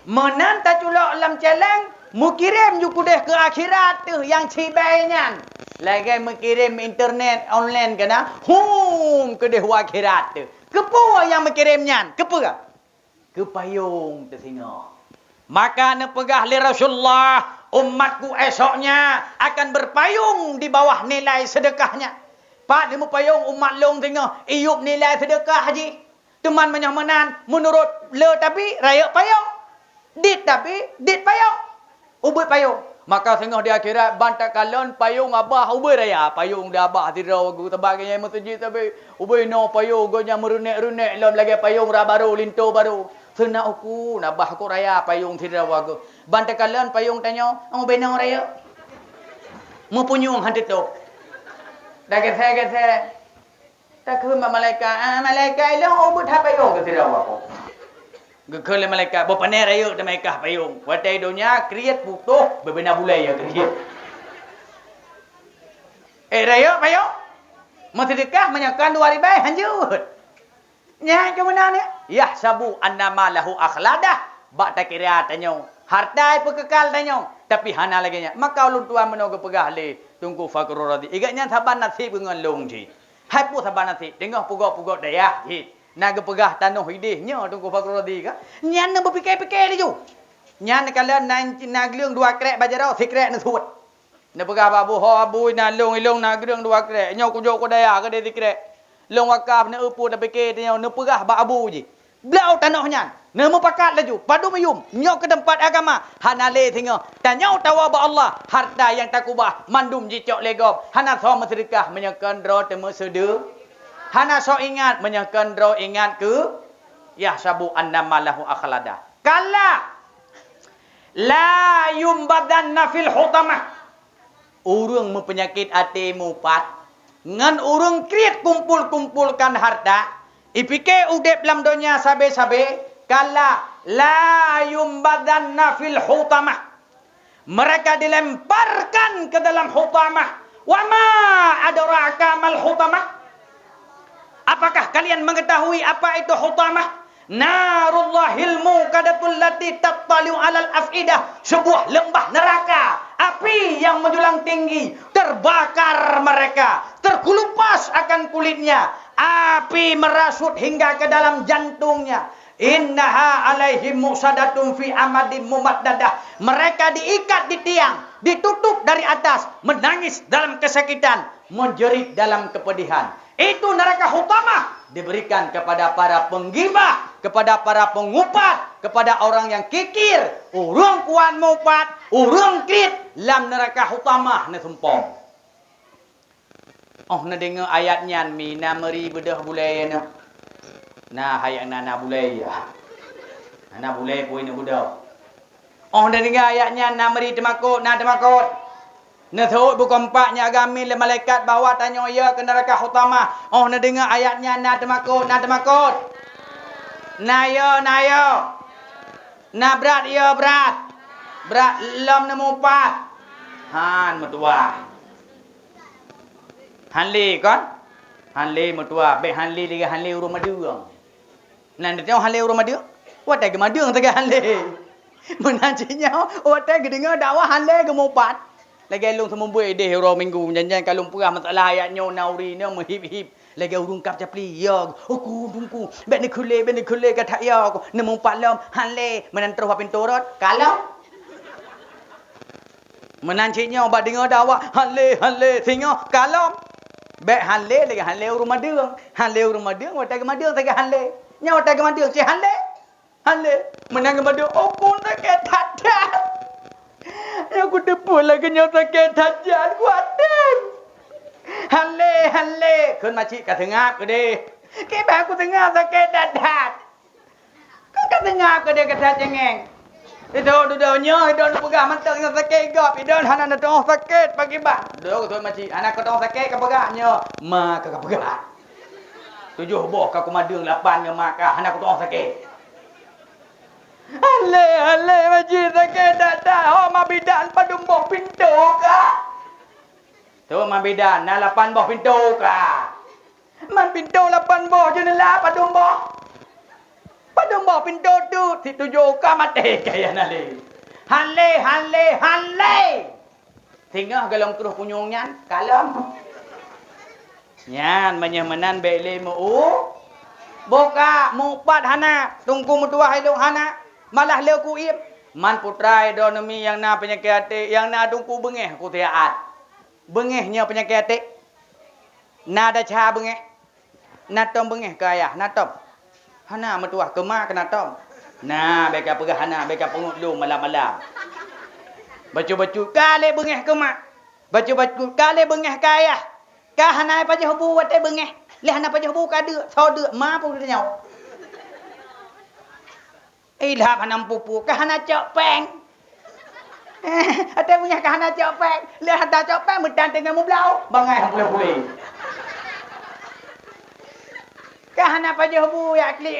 Meunan taculok lam celeng, meukirém ju keudeh keu akhirat teuh nyang cibèe nyan. Lagèe meukirém internet online keunan, hum keudeh u akhirat teuh. Keupeue nyang meukirém nyan? Keupeue? Keu payong teuh singoh. Maka neupeugah lé Rasulullah, "Umatku esok nyan akan berpayung di bawah nilai seudeukahnya." Pat lé meupayong umat lôn singoh, iyup nilai seudeukah jih. Teuma meunyoe meunan, meunurot le tabi, rayeuk payong. Dit tabi, dit payong. Ubit payong. Maka singoh di akhirat, ban takalon payong abah ubit raya. Payong di abah sidroe geuh, teuma geuh nyang meuseujid sabe. Ubit inoe payong geuh nyang meureunek-reunek lom lagèe payong rab barô, linto barô. Seuna uku, na bah kok raya payong sidroe geuh. Ban takalon payong tanyoe, oh, beno rayeuk. Meupunyueng han teutôp. Dah gesé-gesé. Takheun bak malaikat, "Ah, malaikat, ilôn ubit that payong keu sidroe geuh." Geukheun lé malaikat, "Boh pané rayeuk teuma ikah payong. Watèe donya kriet putôh, beubena bulèe ya kriet." Eh, rayeuk payong? Meuseudeukah meunyoe kon dua ribèe, hanjeuet. Nyan keuh meunan ya. "Yahsabu anna malahu akhladah." Bak takira tanyoe, harta peukeukai tanyoe, tapi hana lagèe nyan. Maka ulôn tuan meunoe geupeugah lé Teungku Fakhrul Razi, "Igat nyan saban naseb ngon lôn jih." Hai peue saban naseb, teungoh peugot-peugot dayah jih. Na geupeugah tanoh ideh nyoe Teungku Fakhrul Razi ka. Nyan neubeupike-pike laju. Nyan neukalon na, na gleueng dua krek bak jaroe, sikrek neusuet. Neupeugah bak Abu, "Ho Abu, na lôn, ilôn na gleueng dua krek. Nyoe kujok keu dayah keudeh sikrek. Lôn wakaf, neueupôt, neupike tanyoe," neupeugah bak Abu jih. Blah tanoh nyan, neumeupakat laju, padum yum, nyoe keu teumpat agama, hana lé singoh. Tanyoe tawoe bak Allah, harta nyang takubah, mandum jicok lé gob, hana soe meuseudeukah meunyoe kon droe teumeuseude-, hana soe ingat meunyoe kon droe ingat keu, yahsabu anna malahu akhladah. Kalla! La yumbadanna fil hutamah. Ureuëng meupeunyakét até mupat, ngon ureuëng kriet kumpul-kumpulkan harta, ipike udeb lam donya sabe-sabe, kalla, la yumbadanna fil hutamah. Mereka dilemparkan ke dalam hutamah. Wa ma adraka mal hutamah. Apakah kalian mengetahui apa itu hutamah? Narullahil muqadatul lati tattali'u alal afidah, sebuah lembah neraka, api yang menjulang tinggi, terbakar mereka, terkelupas akan kulitnya, api merasut hingga ke dalam jantungnya. Innaha alaihim musadatun fi amadin mumaddadah. Mereka diikat di tiang, ditutup dari atas, menangis dalam kesakitan, menjerit dalam kepedihan. Itu neraka hutamah diberikan kepada para penggibah, kepada para pengupat, kepada orang yang kikir, ureuëng kuat mupat, ureuëng kriet lam neraka hutamah neusumpom. Oh neudeungoe ayat nyan mi na meuri beudôh bulèe na. Na hai nyang na, na bulèe ya. Na bulèe pui na beudôh. Óh neudeungoe ayat nyan na meuri teumakot, na teumakot. Neuseuôt bukon pat nyang agam miet lé malaikat bahwa tanyoe yö keu neuraka Hutamah. Óh neudeungoe ayat nyan na teumakot, na teumakot. Na yö, na yö. Na brat yö, brat. Brat lom neumupat. Han meutuwah. Han lé kon? Han lé meutuwah, bék han lé lagée han lé ureuëng madeueng. Nan teuh han lé ureuëng madeueng, watée geumadeueng sagai han lé. Meunan cit nyoe, watée geudeungoe dakwah han lé geumupat. Lagée lôn seumeubeuet idéh uroe Minggu, nyan-nyan ka lôn peugah masalah ayat nyoe na ureuëng inong meuhib-hib. Lagée ureuëng kab capli, ya, "Aku, Teungku, bék neukhulé, bék neukhulé," ka that ya, "Neumupat lom, han lé." Meunan troh bak pintoe rot, "Ka lom." Meunan cit nyoe bak deungoe dakwah, "Han lé, han lé," singoh, "Ka lom." Bék han lé lagée han lé ureuëng madeueng. Han lé ureuëng madeueng, watée geumadeueng sagai han lé. Nyoe watée geumadeueng, cit han lé. Han lé. Meunan geumadeueng, "Oh, Teungku, sakét that-that." Nyoe kuteupeue lagée nyoe sakét that-that, kuatem. "Han lé, han lé." Kheun macit ka seungab keudeh. Kiban kuseungab sakét that-that. Kan ka deungoe keu dia kata cengeng. Idong dudoe nyoe, idong neupeugah mantong nyoe sakét gob, idong hana neutuoh sakét pakriban. Dudoe keu macit, hana kutuoh sakét kapeugah nyoe, ma ka kapeugah. Tujoh boh ka kumadeueng, lapan nyoe ma ka hana kutuoh sakét. Han lé, han lé macit sakét that-that, ho ma bidan padum boh pintoe ka. Tu ma bidan na lapan boh pintoe ka. Man pintoe lapan boh, jeuneula padum boh? Padum boh pintoe tu, situjoh ka maté kaya na lé. Han lé, han lé, han lé. Singoh golom troh punyueng nyan, ka lom. Nyan meunyoe meunan bék lé meu-, boh ka, meuupat hana, Teungku meutuwah ilong hana, malah le kuiem. Man putra droeneuh mi nyang na peunyakét até, nyang na Teungku beungéh kusiat. Beungéh nyoe peunyakét até. Na desya beungéh. Na tom beungéh keu ayah, na tom. Hana meutuwah keu ma keu na tom. Na, bék ka peugah hana, bék ka peungeut lôn malam-malam. Bacut-bacut ka lé beungéh keu ma. Bacut-bacut ka lé beungéh keu ayah. Ka hana pajoh bu watée beungéh. Lé hana pajoh bu ka deuk, soe deuk ma peue geutanyoe. Ilham hana meupupu, ka hana cok péng. Até meunyoe ka hana cok péng, lé hana cok péng, meutan teungoh meubloe, bangai han puléh-puléh. Ka hana pajoh bu, ya klik.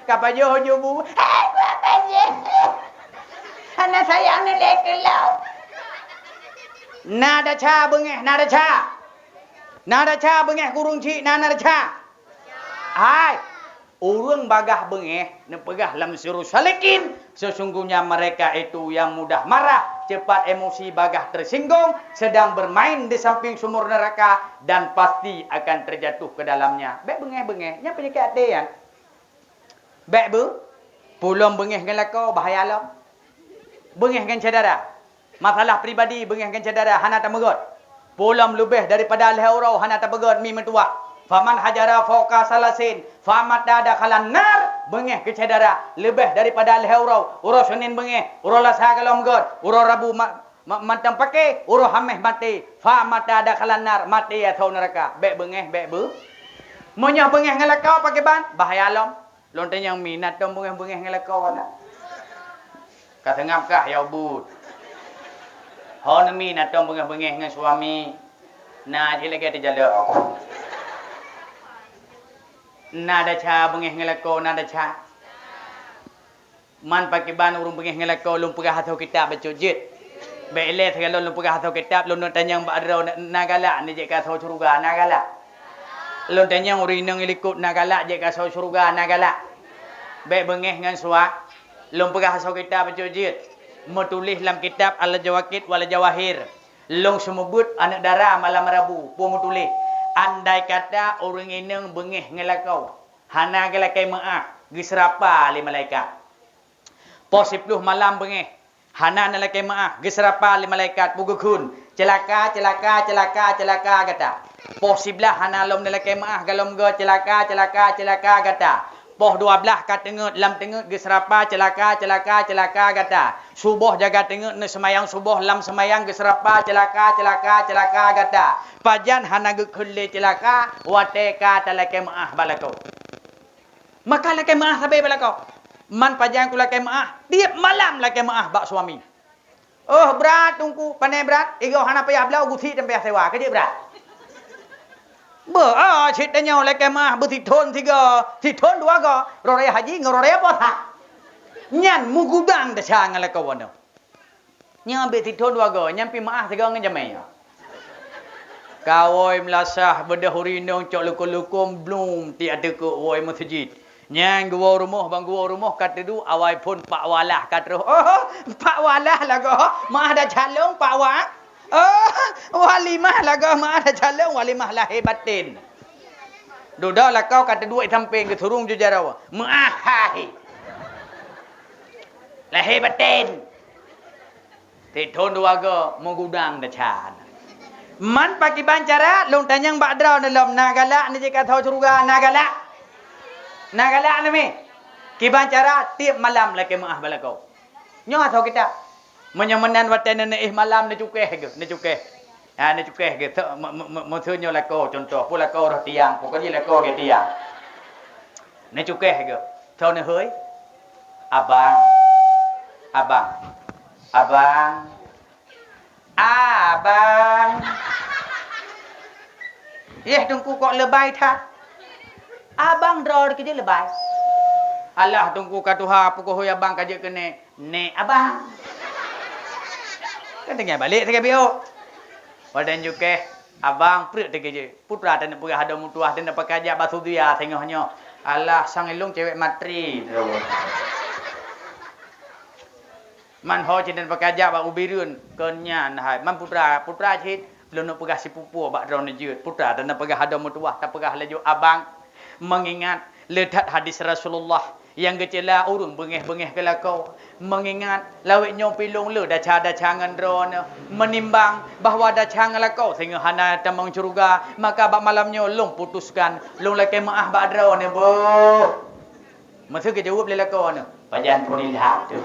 Ka pajoh ju bu. Hai, buah pajoh. Hana sayang ni lé keulok. Na desya beungéh, na desya. Na desya beungéh kureueng cit, na, na desya. Hai, ureuëng bagaih beungéh neupeugah lam Sirus Salikin, sesungguhnya mereka itu yang mudah marah, cepat emosi, bagaih tersinggung, sedang bermain di samping sumur neraka, dan pasti akan terjatuh ke dalamnya. Bék beungéh-beungéh, nyan peunyakét até nyan. Bék beu, pulom beungéh ngon lakoe bahaya lom. Beungéh ngon syedara. Masalah pribadi beungéh ngon syedara hana tameugot. Pulom leubeh daripada lhée uroe hana tameugot mi meutuwah. Faman hajara fauqa salasin, famata dakhalan nar, beungéh keu syedara leubeh daripada lhée uroe. Uroe Senin beungéh, uroe Lasa golom got, uroe Rabu ma-, ma-, mantong paké, uroe Haméh maté, famata dakhalan nar, maté ateueh neuraka. Bék beungéh, bék beu. Meunyoe beungéh ngon lakoe pakriban, bahaya lom. Lôn tanyong mi, na tom beungéh-beungéh ngon lakoe na? Ka seungab kah ya ubit? Ho neumi na tom beungéh-beungéh ngon suami? Na cit lagée teujalok. Na desya beungéh ngon lakoe, na desya. Man pakriban ureuëng beungéh ngon lakoe lôn peugah asoe kitab bacut jeuet. Bék ilée sigohlom lôn peugah asoe kitab, lôn tanyong bak droe na, na galak ni jeuet keu asoe syeuruga, na galak. Lôn tanyong ureuëng inong ilikot na galak jeuet keu asoe syeuruga, na galak. Bék beungéh ngon suak. Lôn peugah asoe kitab bacut jeuet. Meutuléh lam kitab Al-Jawaqit wal Jawahir. Lôn seumeubeuet aneuëk dara malam Rabu, peue meutuléh. Andai kata ureuëng inong beungéh ngon lakoe, hana geulakée meuáh, geuseurapa lé malaikat. Poh siploh malam beungéh, hana neulakée meuáh, geuseurapa lé malaikat, peue geukheun, "Ceulaka, ceulaka, ceulaka, ceulaka gata." Poh siblaih hana lom neulakée meuáh, golom got, "Ceulaka, ceulaka, ceulaka gata." Poh dua blaih ka teungeut, lam teungeut geuseurapa, "Ceulaka, ceulaka, ceulaka gata." Suboh jaga teungeut, neuseumayang suboh, lam seumayang geuseurapa, "Ceulaka, ceulaka, ceulaka gata." Pajan hana geukheun lé ceulaka, watée ka talakée meuáh bak lakoe. Maka lakée meuáh sabe bak lakoe. Man pajan kulakée meuáh, tieb malam lakée meuáh bak suami. "Oh, brat, Teungku, pane brat, igoe hana payah bloe, gusi dan payah sewa, keu jeuet brat." Beuh, ah, cit tanyoe lakée meuáh beusithon sigoe, sithon dua goe, roh raya haji ngon roh raya puasa. Nyan meugudang desya ngon lakoe nyoe. Nyoe bit sithon dua goe, nyan pi meuáh sigoe ngon jamé nyoe. Ka woe meulasah beudôh ureueng inong cok lukon-lukon blum tiek ateueh keuh woe meuseujid. Nyan geuwoe rumoh, ban geuwoe rumoh ka teuduek awai phon Pak Walah ka troh. Oh, Pak Walah lagoe meuáh dan calông Pak Wa. Oh, walimah lagoe meuáh dan calông, walimah lahé batén. Dudoe lakoe ka teuduek sampéng geusurong ju jaroe. Meuáh hai. Lahé batén. Sithon dua goe meugudang desya. Man pakiban cara lôn tanyong bak droeneuh lom, na galak neuh jih ka tho syeuruga, na galak? Na galak neuh mi? Kiban cara tieb malam lakée meuáh bak lakoe. Nyoe asoe kitab. Meunyoe meunan watée neuh neuéh malam neucukéh geuh, neucukéh. Ha, neucukéh geuh. Teu-, me-, me-, me-, meuseu nyoe lakoe contoh, peue lakoe roh tiang, pokok jih lakoe gét tiang. Neucukéh geuh. Tho neuhôi. Abang. Abang. Abang. Abang. Yeh, Teungku kok leubeh that. Abang droe keujeuet leubeh. Alah, Teungku ka tuha, peukohoi abang ka jeuet keunoe. Nek abang. Kan tinggai balek sagai biôk. Watée neucukéh, abang pruet teukeujeuet. Putra taneuk peugah adoe meutuwah, taneuk peukajak bak Sudia singoh nyoe. Alah, sang ilong cewek matri. Man ho cit dan peukajak bak ubireuen keu nyan hai. Man putra, putra cit lôn peugah sipupu bak droeneuh jeuet. Putra dan peugah adoe meutuwah, tapeugah laju abang. Mengingat le that hadis Rasulullah nyang geucela ureuëng beungéh-beungéh keu lakoe. Mengingat lawét nyoe pi lôn le daca-daca ngon droeneuh. Menimbang bahwa daca ngon lakoe singoh hana tamong syeuruga, maka bak malam nyoe lôn putuskan lôn lakée meuáh bak droeneuh boh. Meuseu geujaweueb lé lakoe nyoe, pajan phon ilham tu.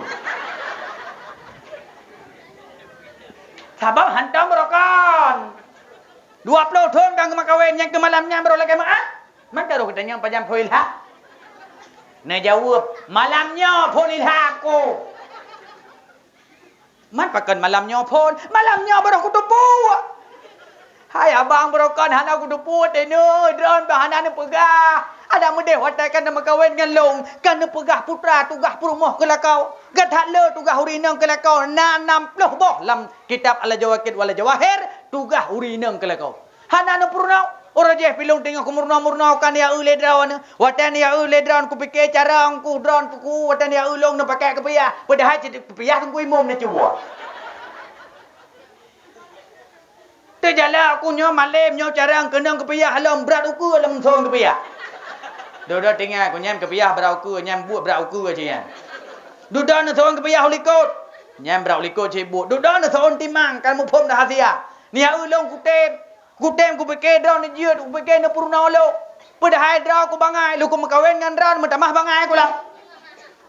Sabab hantom beurokon. Dua ploh thon ka geumeukawen nyang keu malam nyan baroe lakée meuáh. Man ka roh geutanyong pajan phon ilham. Neujaweueb, malam nyoe phon ilham ku. Man pakon malam nyoe phon? Malam nyoe baroe kuteupue. Hai abang beurokon hana kuteupue teuh nyoe, droen bah hana neupeugah. Adak meudeh watée ka neumeukawen ngon lôn, ka neupeugah putra tugaih peurumoh keu lakoe. Gata le tugaih ureuëng inong keu lakoe na nam ploh boh lam kitab Al-Jawaqit wal Jawahir, tugaih ureuëng inong keu lakoe. Hana neupeurunoe. Uroe jih pi lôn teungoh kumeurunoe-meurunoe ka neujak eu lé droeneuh. Watée neujak eu lé droeneuh kupike carông ku droeneuh puku watée neujak eu lôn neupakai keupiah. Padahai cit keupiah teungku imum neucuba. Teujalak ku nyoe malém nyoe carông keunong keupiah lom brat ukeue lom sôn keupiah. Dudoe tinggai ku nyan keupiah brat ukeue nyan buet brat ukeue cit nyan. Dudoe neusôn keupiah u likot. Nyan brat u likot cit buet. Dudoe neusôn timang ka muphom rahasia. Neujak eu lôn kutem. Kutem kupike droeneuh jeuet, kupike neupeurunoe lôn. Padahai droe ku bangai, lôn kumeukawen ngon droeneuh meutamah bangai ku lam.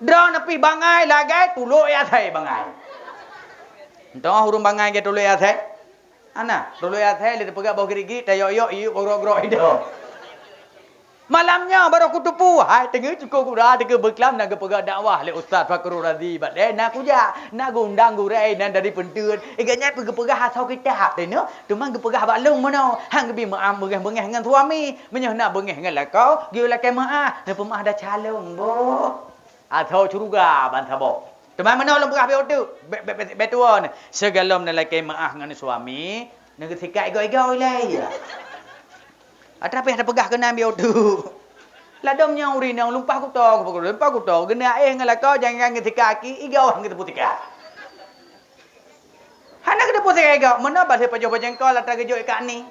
Droeneuh pih bangai lagée tulok asai bangai. Entong ureuëng bangai gét tulok asai? Hana, tulok asai lé teupeugah boh grik-grik, tayok-yok, iyuk grok-grok idong. Malam nyoe baroe kuteupue, hai teungoh cukôp gura teungoh beuklam na geupeugah dakwah lé Ustaz Fakhrul Razi bak deh na kujak, na geuundang gurée nan dari peunteuen. Iga nyan peugah-peugah asoe kitab teuh nyoe, teuma geupeugah bak lôn meunoe, han geubi meuáh beungéh-beungéh ngon suami. Meunyoe na beungéh ngon lakoe, geuyue lakée meuáh, neupeumeuáh daca lôn boh. Asoe syeuruga ban saboh. Teuma meunoe lôn peugah beu teuk, beu tuwoe nyoe. Sigohlom neulakée meuáh ngon suami, neugeusikat igoe-igoe ilée. Atra pih tapeugah keunan beu teuk. Ladom nyang ureuëng inong lumpah kuto, lumpah kuto, geuneuk éh ngon lakoe jangan geusikat aki, igoe han geuteupeue sikat. Hana geuteupeue sigoe-goe, meunoe bah lheueh pajoh bajeueng kol atra geujok ikat ni.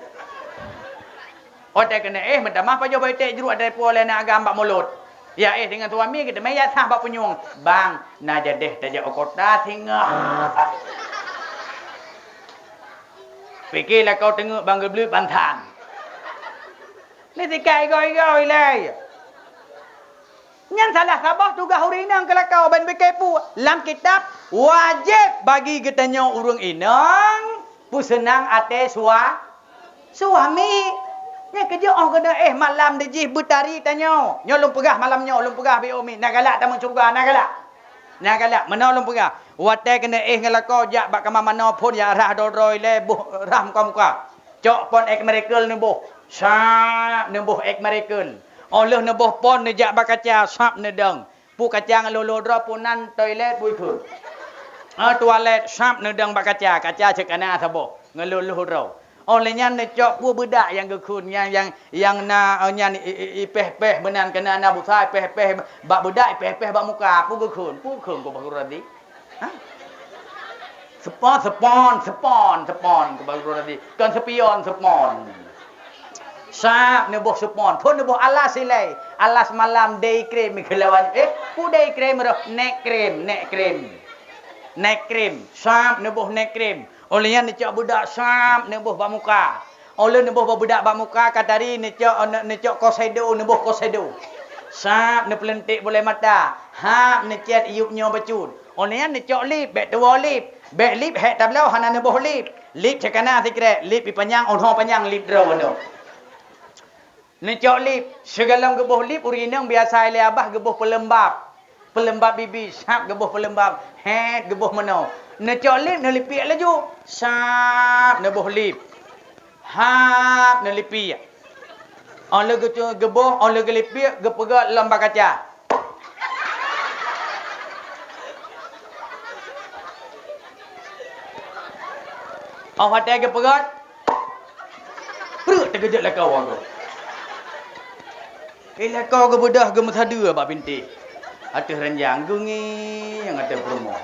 Watée keuneuk éh meutamah pajoh baitek jruek atra ipuwoe lé na agam bak mulot. Ya éh deungon suami geuteumé ya sah bak punyueng. Bang, na jadeh tajak u kota singoh. Pike lakoe teungeuk bang geubleut bansan. Ni sikai igoe-igoe ilée. Nyan salah saboh tugaih ureuëng inong keu lakoe ban beukeupue lam kitab wajéb bagi geutanyoe ureuëng inong peuseunang até sua-, suami. Nyan keuh jeuet óh keuneuk éh malam dijih beutari tanyoe. Nyoe lôn peugah malam nyoe, lôn peugah bak Umi, na galak tamong syeuruga, na galak. Na galak, meunoe lôn peugah. Watée keuneuk éh ngon lakoe jak bak kama manoe phon nyang rhah droe-droe ilée boh rhah muka-muka. Cok pon ék miracle neuboh, sab neuboh ék miracle. Óh lheueh neuboh pon neujak bak kaca, sab neudong. Peue kaca ngon lhôh-lhôh droe, peue nan toilet bui kheun. Ah, tualet, sab neudong bak kaca, kaca cit kana saboh ngon lhôh-lhôh droe. Óh lheueh nyan neucok peue beudak nyang geukheun, nyang, nyang, nyang na, eh, nyan i, i, i, ipéh-péh meunan keunan na busa, ipéh-péh bak beudak, ipéh-péh bak muka, peue geukheun, peue kheun keu bahu radi. Ha? Sepon, sepon, sepon, sepon, keu bahu radi. Kon sepion, sepon. Sab neuboh seupon, phon neuboh alas ilée. Alas malam day cream keulawan. Eh, peue day cream roh? Night cream, night cream. Night cream, sab neuboh night cream. Óh lheueh nyan neucok beudak sab neuboh bak muka. Óh lheueh neuboh beudak bak muka, ka tari neucok, neucok kosedo, neuboh kosedo. Sab neupeuleuntèk bulèe mata, hab neucèt iyup nyoe bacut. Óh lheueh nyan neucok lip, bèk tuwoe lip. Bèk lip hék tabloe hana neuboh lip. Lip cakana sikrek, lip pih panyang, oh, ho panyang lip droe nyoe. Neucok lip, sigohlom geuboh lip ureueng inong biasa ilèe babah geuboh peuleumbab. Peuleumbab bibi, sab geuboh peuleumbab, hét geuboh meunoe. Neucok lip neulipiek laju, sab neuboh lip. Hab neulipiek. Óh lheueh geucu-, geuboh, óh lheueh geulipiek, geupeugöt lom bak kaca. Óh watèe geupeugöt, preuek teukeujot lakoe geuh. Eh, lakoe geubeudôh geumeusadeue bak bintéh. Ateueh ranjang geungieng ateueh peurumoh.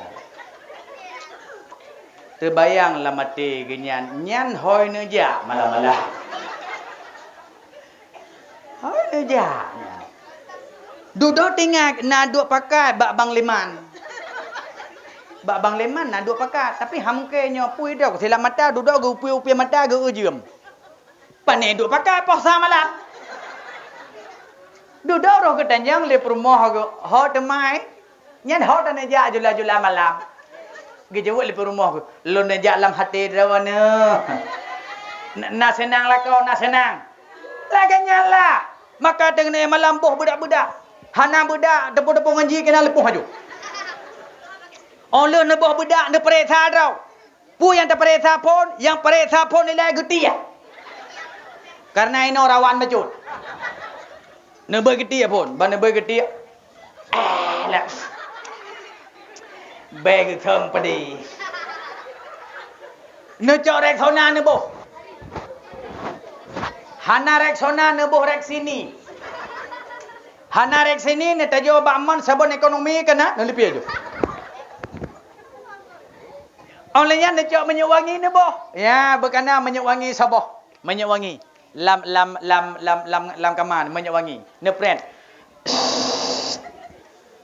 Teubayang lam até geuh nyan, nyan hôi neujak malam-malam. Hôi neujak nyan. Dudoe tinggai na duek pakat bak Bang Leman. Bak Bang Leman na duek pakat, tapi hamke nyoe pui dok silap mata dudoe geuupie-upie mata geu-eu jeuem. Pané duek pakat poh sa malam. Dudoe roh geutanjong lé peurumoh geu, ho teumai. Nyan ho taneujak jula-jula malam. Geujaweueb lé peurumoh geuh, lôn neujak lam haté droeneuh. Na, na seunang lakoe, na seunang. Lagèe nyan lah. Maka teungoh malam boh beudak-beudak. Hana beudak, teupeu-teupeu ngon jih keunan leupah aju. Óh lheueh neuboh beudak, neupareksa droe. Peue nyang tapareksa phon, nyang pareksa phon ilèe geutiek. Kareuna inoe rawan bacut. Neubeuet geutiek phon, ban neubeuet geutiek. Eh, lak. Bèe geukheun peudeh. Neucok Rexona neuboh. Hana Rexona neuboh Rexini. Hana Rexini neutajoe bak mon sabon ekonomi keunan, neulipiek aju. Óh lheueh nyan neucok minyeuk wangi neuboh. Ya, beukana minyeuk wangi saboh. Minyeuk wangi. Lam, lam, lam, lam, lam, lam kama, minyeuk wangi. Neuprét.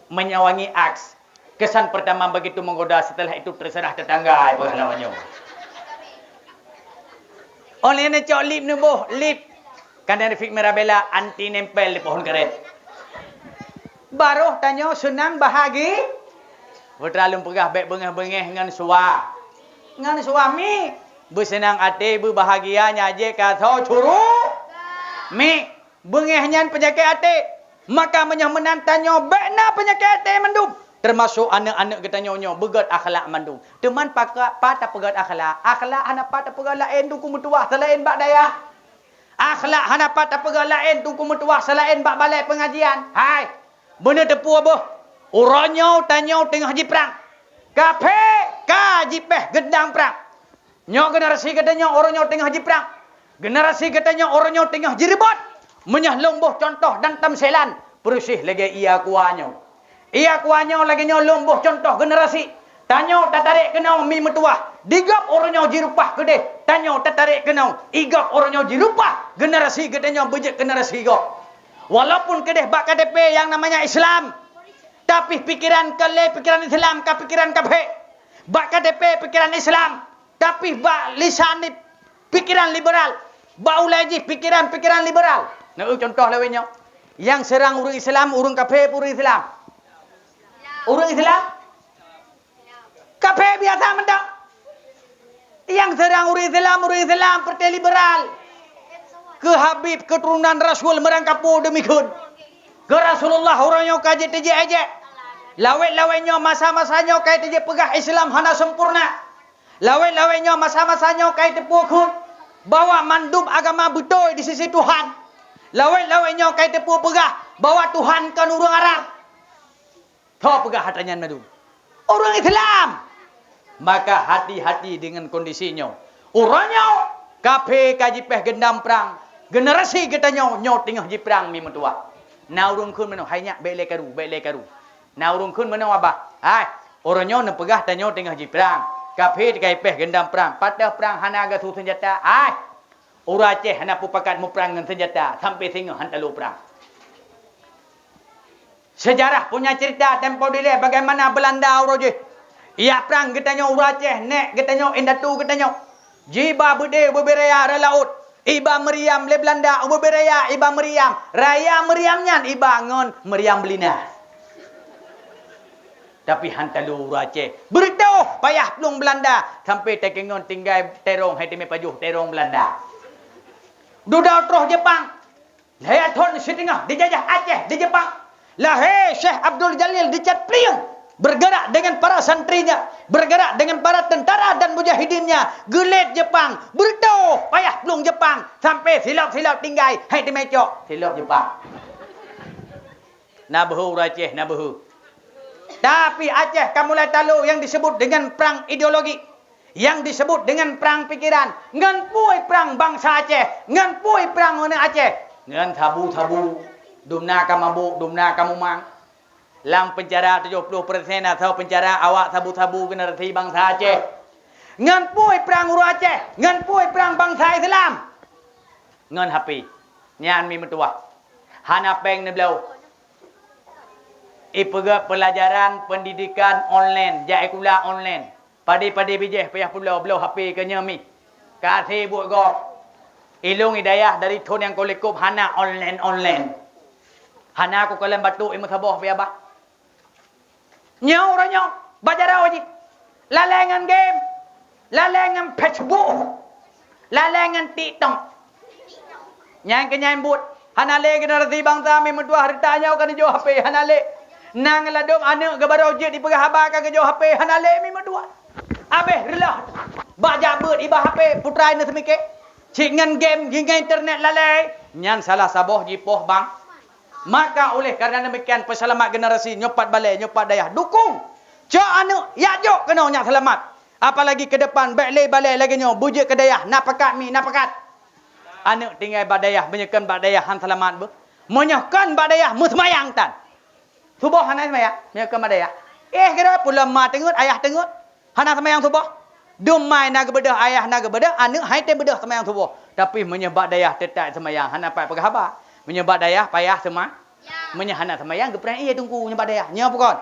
Minyeuk wangi Axe. Kesan pertama begitu menggoda, setelah itu terserah tetangga, ai peugah lawang nyoe. Óh lheueh neucok lip neuboh, lip. Kan dari Fik Mirabella anti nempel di pohon karet. Baroh tanyoe seunang bahagi-, putra lôn peugah bèk beungèh-beungèh ngon sua-, ngon suami. Beuseunang até, beubahagia nyan jeuet ka soe curu. Mi, beungèh nyan peunyakét até. Maka meunyoe meunan tanyoe bèk na peunyakét até mandum. Teumasok aneuk-aneuk geutanyoe nyoe beugöt akhlak mandum. Teuma pakon pat tapeugöt akhlak? Akhlak hana pat tapeugöt laén Teungku meutuwah seulaén bak dayah. Akhlak hana pat tapeugah laén Teungku meutuwah seulaén bak balai peungajian. Hai, beuneuteupeu beuh, uroe nyoe tanyoe teungoh jiprang. Kaphé ka jipéh geundang prang. Nyoe generasi geutanyoe uroe nyoe teungoh jiprang. Generasi geutanyoe uroe nyoe teungoh jireubot. Meunyoe lôn boh cuntoh dan tamsilan, peureuséh lagèe ie aqua nyoe. Ie aqua nyoe lagèe nyoe lôn boh cuntoh generasi. Tanyoe tatarek keunoe mi meutuwah. Di gob uroe nyoe jireupah keudeh. Tanyoe tatarek keunoe. I gob uroe nyoe jireupah. Generasi geutanyoe beujeuet generasi gob. Walaupun keudeh bak K T P nyang namanya Islam, tapi pikiran ka lé pikiran Islam, ka pikiran kaphé. Bak K T P pikiran Islam, tapi bak lisan ni pikiran liberal. Bak ulèe jih pikiran-pikiran liberal. Neueu cuntoh lawét nyoe. Nyang seurang ureueng Islam, ureueng kaphé peue ureueng Islam? Ureueng Islam? Kaphé biasa mantong. Nyang seurang ureueng Islam, ureueng Islam partai liberal. Keu Habib keuturonan Rasul meurangkapeue deumikheun. Keu Rasulullah uroe nyoe ka jeuet teujeuet ejek. Lawét-lawét nyoe masa-masa nyoe ka teujeuet peugah Islam hana sempurna. Lawét-lawét nyoe masa-masa nyoe ka teupeu kheun bahwa mandum agama beutôi di sisi Tuhan. Lawét-lawét nyoe ka teupeu peugah bahwa Tuhan kon ureuëng Arab. Tho peugah hata nyan mandum. Ureuëng Islam. Maka hati-hati deungon kondisi nyoe. Uroe nyoe, kaphé ka jipéh geundam prang. Generasi geutanyoe nyoe teungoh jiprang mi meutuwah. Na ureuëng kheun meunoe, "Hai nyak, bék lé karu, bék lé karu." Na ureuëng kheun meunoe, "Abah, hai, uroe nyoe neupeugah tanyoe teungoh jiprang. Kaphé ka jipéh geundam prang. Pat teuh prang hana geusu seunjata. Hai, ureuëng Aceh hana peupakat muprang ngon seunjata, sampoe singoh han talo prang." Seujarah punya cerita tempo dilée bagaimana Belanda uroe jih. Ijak prang geutanyoe ureuëng Aceh, nék geutanyoe, indatu geutanyoe. Jiba beudé ubé raya rot laôt. Iba meuriam lé Belanda ubé raya iba meuriam. Raya meuriam nyan iba ngon meuriam beulina. Tapi han talo ureuëng Aceh. Beureutoh payah plueng Belanda sampoe takeungon tinggai terong hai teumé pajoh terong Belanda. Dudoe troh Jepang. Lhée thon siteungoh dijajah Aceh di Jepang. Lahé Syekh Abdul Jalil di Cat Plieng, bergerak dengan para santrinya, bergerak dengan para tentara dan mujahidinnya, geulet Jepang, beureutoh payah plueng Jepang, sampoe silop-silop tinggai hai teumé cok silop Jepang. Na beuhe ureuëng Aceh, na beuhe. Tapi Aceh ka mulai talo nyang disebut dengan perang ideologi. Nyang disebut dengan prang pikeran, ngon peue prang bansa Aceh, ngon peue prang ureuëng Aceh, ngon sabu-sabu, dumna ka mabök, dumna ka mumang. Lam penjara tujoh ploh persen atau penjara awak sabu-sabu generasi bansa Aceh. Ngon peue prang ureuëng Aceh, ngon peue prang bansa Islam, ngon H P. Nyan mi meutuwah. Hana péng neubloe. Ipeugét pelajaran pendidikan online, jak sikula online. Padé-padé bijéh payah pulo bloe H P keu nyoe mi. Ka sibuk gob. Ilong i dayah dari thon nyang ka likop hana online-online. Hana kukalon batuk i meusaboh pih abah. Nyoe uroe nyoe bak jaroe jih. Lalée ngon game. Lalée ngon Facebook. Lalée ngon TikTok. Nyang keu nyan buet, hana lé generasi bansa mi meutuwah reuta nyoe ka neujok H P, hana lé. Nang ladom aneuëk geubaroe jeuet jipeugah haba ka geujok H P, hana lé mi meutuwah. Abéh reuloh bak jak beuet iba H P, putra inong seumike. Cit ngon game, ngon internet lalée, nyan salah saboh jipoh bang. Maka oleh karena demikian, peuseulamat generasi nyoe pat balée, nyoe pat dayah, dukung. Cok aneuëk, jak jok keunoe nyak seulamat. Apalagi keu depan, bék lé balée lagée nyoe, beujeuet keu dayah, na pakat mi, na pakat. Aneuëk tinggai bak dayah, meunyoe kon bak dayah han seulamat beuh. Meunyoe kon bak dayah, meuseumayang tan. Suboh hana seumayang, meunyoe kon bak dayah. Eh, kira pula ma teungeut, ayah teungeut. Hana seumayang suboh. Dumai na geubeudôh, ayah na geubeudôh, aneuëk hai tém beudôh seumayang suboh. Tapi meunyoe bak dayah teutap seumayang, hana pat peugah haba. Meunyoe bak dayah payah seuma-, meunyoe hana seumayang, geupreh ie teungku nyoe bak dayah. Nyoe peue kon?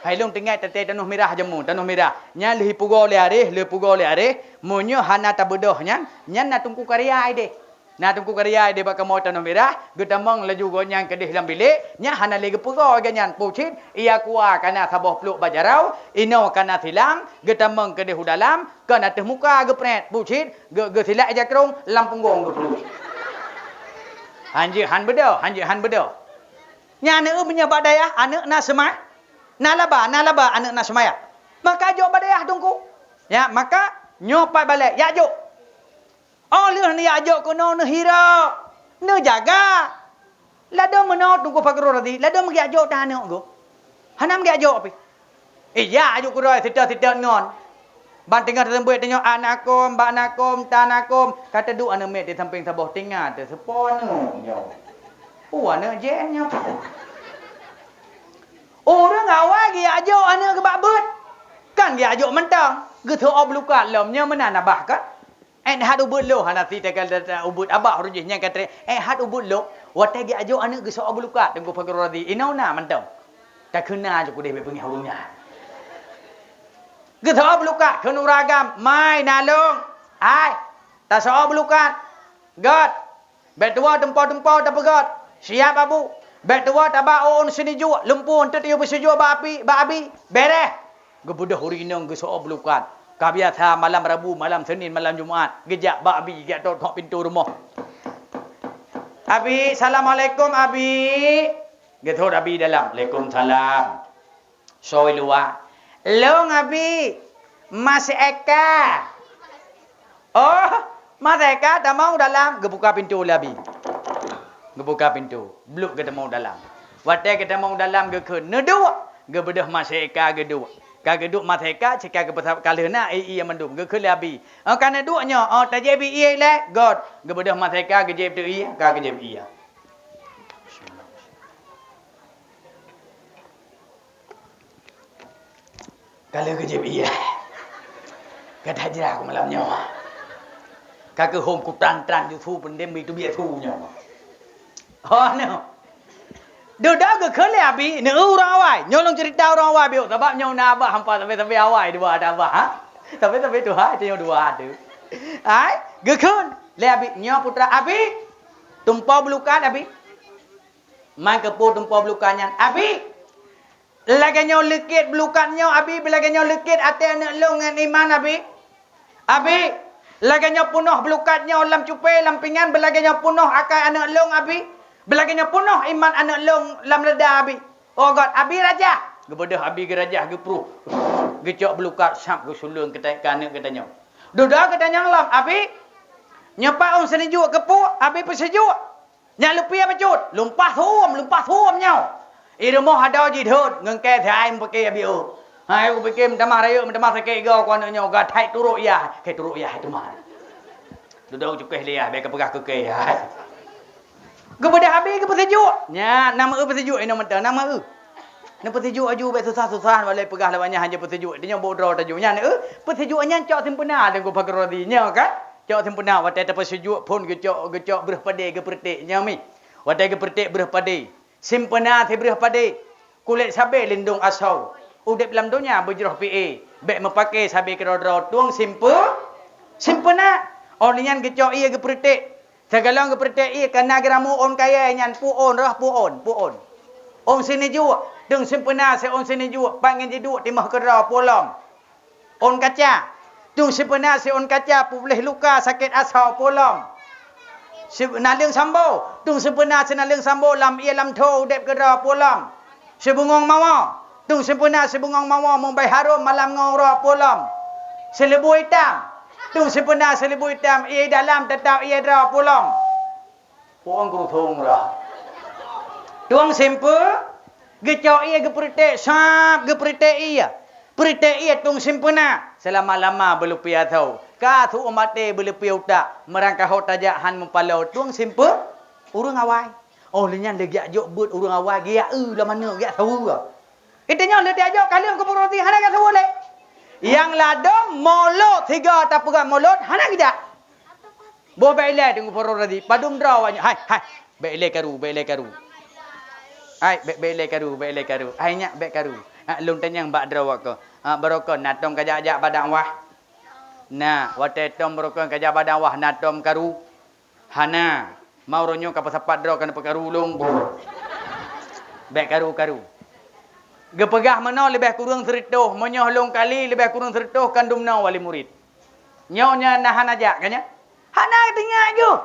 Hai lôn teuingat teuntée tanoh mirah jameun, tanoh mirah. Nyan lheueh pugoe lé aréh, lheueh pugoe lé aréh. Meunyoe hana tabeudôh nyan, nyan na teungku karya ideh. Na teungku karya ideh bak kamoe tanoh mirah, geutamong laju gobnyan keudeh lam bilék, nyan hana lé geupeugoe gobnyan. Peue cit, ie kua kana saboh plôk bak jaroe, inoe kana silang, geutamong keudeh u dalam, kon ateueh muka geupreh. Peue cit, geu-, geusilak ija krông, lam punggong geupeuruet. Han jeuet han beudôh, han jeuet han beudôh. Nyan aneuëk meunyoe bak dayah, aneuëk na seuma-, na laba, na laba aneuëk na seumayang. Maka jok bak dayah teungku. Ya, maka nyoe pat balée, jak jok. Oh lheueh neujak jok keunoe neuhira, neujaga. Ladôm meunoe Teungku Fakhruradhi, ladôm meujak jok tan aneuëk geuh. Hana meujak jok pih. Ija aju keudroe siteuk-siteuk ngon. Ban teungoh teuseumeubeuet tanyoe anakôm, bak nakôm, tanakom, ka teuduek aneuëk miet di sampéng saboh teungoh teuseupo aneuëk nyoe. Peue aneuëk jén nyoe? Ureuëng awai geujak jok aneuëk geuh bak beuet. Kan geujak jok mantong, geuseuôt bulukat lom nyoe meunan abah kan? Ék that ubeuet lôn hana si teuka ubeuet abah ureuëng jih nyang ka trép. Ék that ubeuet lôn, watée geujak jok aneuëk geuseuôt bulukat Teungku Fakhruradhi, inoe na mantong. Takheun na cukudeh bék beungéh ureuëng nyan. Geuseuôt bulukat kheun ureuëng agam, mai na lôn. Hai, taseuôt bulukat. Göt. Bék tuwoe teumpo-teumpo tapeugöt, siab abu. Bék tuwoe taba ôn sinijuek, lumpue eunteuk tiyue beusijuek bak api, bak abi. Bèrèh! Geubeudôh ureuëng inong geuseuôt bulukat. Ka biasa malam Rabu, malam Senin, malam Jumat, geujak bak abi, geujak tot-tot pintoe rumoh. "Abi, assalamualaikum, Abi." Geuthot Abi dalam, "Waalaikumsalam." Soe luwa, "Lôn, Abi, Mas Eka." "Oh, Mas Eka, tamong dalam." Geubuka pintoe lé Abi. Geubuka pintoe. Blok geutamong dalam. Watée geutamong dalam geukheun, "Neuduek." Geubeudôh Mas Eka geuduek. Ka geuduek Mas Eka, cit ka geupeusab ka lheueh na ié-ié mandum. Geukheun lé Abi, "Oh, ka neuduek nyoe, oh, tajép ié lé, göt." Geubeudôh Mas Eka geujép teu ié, ka geujép ié. Ka lheueh geujép ié. Ka that jrah keu malam nyoe. Ka keuhom kutran-tran ju su peundem iteubiet su nyoe. Oh, nyoe. Dudoe geukheun lé Abi, neueu ureuëng awai. Nyoe lôn ceurita ureuëng awai biôh, sabab nyoe na abah hampa sabe-sabe awai dua ada abah, ha? Sabe-sabe tuha itu nyoe dua ada. Hai, geukheun lé Abi, nyoe putra Abi, tumpoe bulukan Abi. Man keupeue tumpoe bulukan nyan, Abi. Lagée nyoe leukét bulukan nyoe, Abi, lagée nyoe leukét até aneuëk lôn ngon Iman, Abi. Abi, lagée nyoe peunoh bulukan nyoe lam cupée, lam pingan, beulagée nyoe peunoh akai aneuëk lôn, Abi. Beulagée nyoe peunoh Iman aneuëk lôn lam leuda, Abi. Oh göt, Abi rajah. Geubeudôh Abi geurajah geupruh. Geucok bulukan sab geusuleueng keu ta-, keu aneuëk geutanyoe. Dudoe geutanyoe lom, Abi. Nyoe pat ôn seuneujok keupeue, Abi peuseujok. Nyak leupie bacut, lumpah suem, lumpah suem nyoe. I rumoh adoe jidhôt, ngon kée thai meupiké Abi, oh. Hai, kupike meutamah rayeuk, meutamah sakét goe ku aneuëk nyoe, ka thai turok yah, kée turok yah teuma. Dudoe cukéh lé yah, bèk kapeugah keu kée yah. Geubeudôh Abi geupeuseujok. Nyan, na meu peuseujok inoe mantong, na meu. Neupeuseujok aju bèk susah-susah, walai peugah lawak nyan hana peuseujok. Tanyoe boh droe taju. Nyan, eh, peuseujok nyan cok simpeuna Teungku Fakhrul Razi. Nyoe kan? Cok simpeuna watèe teupeuseujok phon geucok, geucok breuh padé geupeureutek. Nyoe mi. Watèe geupeureutek breuh padé. Simpeuna sibreuh padé. Kulét sabé lindong asoe. Udép lam donya beujroh pié. Bèk meupaké sabé keudroe-droe tueng simpe-, simpeuna. Óh lheueh nyan geucok ié geupeureutek. Sigohlom geupeureutek ié ka na geuramu ôn kayèe nyan, peue ôn roh, peue ôn, peue ôn. Ôn sineujok, tueng simpeuna si ôn sineujok, pat ngon jiduek timoh keudroe peue lom. Ôn kaca, tueng simpeuna si ôn kaca, peubléh luka sakét asoe peue lom. Si-, naleueng sambo, tueng simpeuna si naleueng sambo lam ié lam tho udép keudroe peue lom. Sibungong mawoe, tueng simpeuna sibungong mawoe meubai harôm malam ngon uroe peue lom. Sileubue itam, tueng simpeuna sileubue itam, ié dalam teutap ié droe peue lom. Puông keuruthông roh. Tueng simpe-, geucok ié geupeureutek sab, geupeureutek ié. Peureutek ié tueng simpeuna, seulama-lama beuleupie asoe. Ka su maté beuleupie utak, meurangkaho tajak han meupaloe tueng simpe-, ureueng awai. Óh lheueh nyan lé geujak jok beuet ureueng awai, geujak eu lam aneuk, geujak saweue. Geutanyoe leuti ajoe ka lheueh keupeue roti hana gata buet lé. Nyang ladôm mulod sigoe tapeugah mulod hana geujak. Boh bèk ilèe teungku poro roti, padum droe awaknyoe. Hai, hai, bèk ilèe karu, bèk ilèe karu. Hai, bèk, bèk ilèe karu, bèk ilèe karu. Hai nyak bèk karu. Ha, lôn tanyong bak droe awak ko. Ha, barokon na tom kajak-jak bak dakwah. Na, watèe tom barokon kajak bak dakwah na tom karu. Hana, ma uroe nyoe ka peusapat droe ka neupeukaru lôn boh. Bèk karu-karu. Geupeugah meunoe leubeh kureueng sireutôh, meunyoe lôn kali leubeh kureueng sireutôh kan dumnoe wali murit. Nyoe nyan na hana jak ka nyan? Hana teuingat geuh.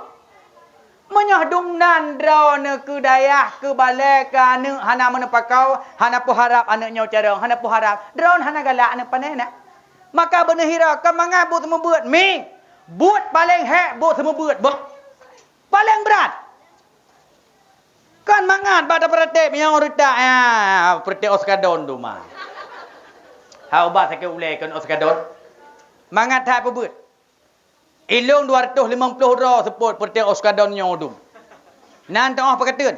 Meunyoe dumnan droeneuh keu dayah, keu balèe, keu aneuk hana meuneupakau, hana peuharab aneuk nyoe carông, hana peuharab, droeneuh hana galak aneuk pané na. Maka beuneuhira ka mangat buet seumeubeuet, mi, buet paleng hék buet seumeubeuet, boh. Paleng brat. Kan mangat bak tapeureutek nyang reutak, ya, peureutek oskadon tu ma. Ha ubat sakét ulèe kon oskadon. Mangat that peubeuet. Ilong dua ratus limong ploh droe seupôt peureutek oskadon nyoe dum. Nan teungoh peukateun.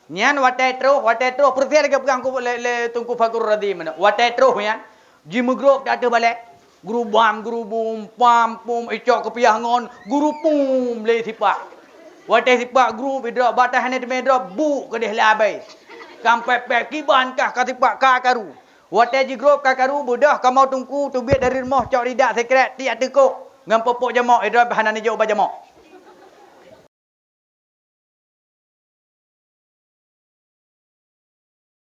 Nyan watèe troh, watèe troh, peureutek lagèe peugah ku lé, lé Teungku Fakhrul Razi meunan. Watèe troh nyan, jimeugrôp di ateueh balèe. Gurubam, gurubum, pam, pum, icok keupiah ngon, gurupum lé sipak. Watèe sipak grup idrop, bak teuh hana teumé drop, buk keudeh lé abèe. Kampèe-pèe kiban kah ka sipak ka karu. Watèe jigrôp ka karu, beudôh kamoe teungku teubiet dari rumoh cok ridak sekrek tiek ateueh kok, ngon popok jamok idrop hana neujok bak jamok.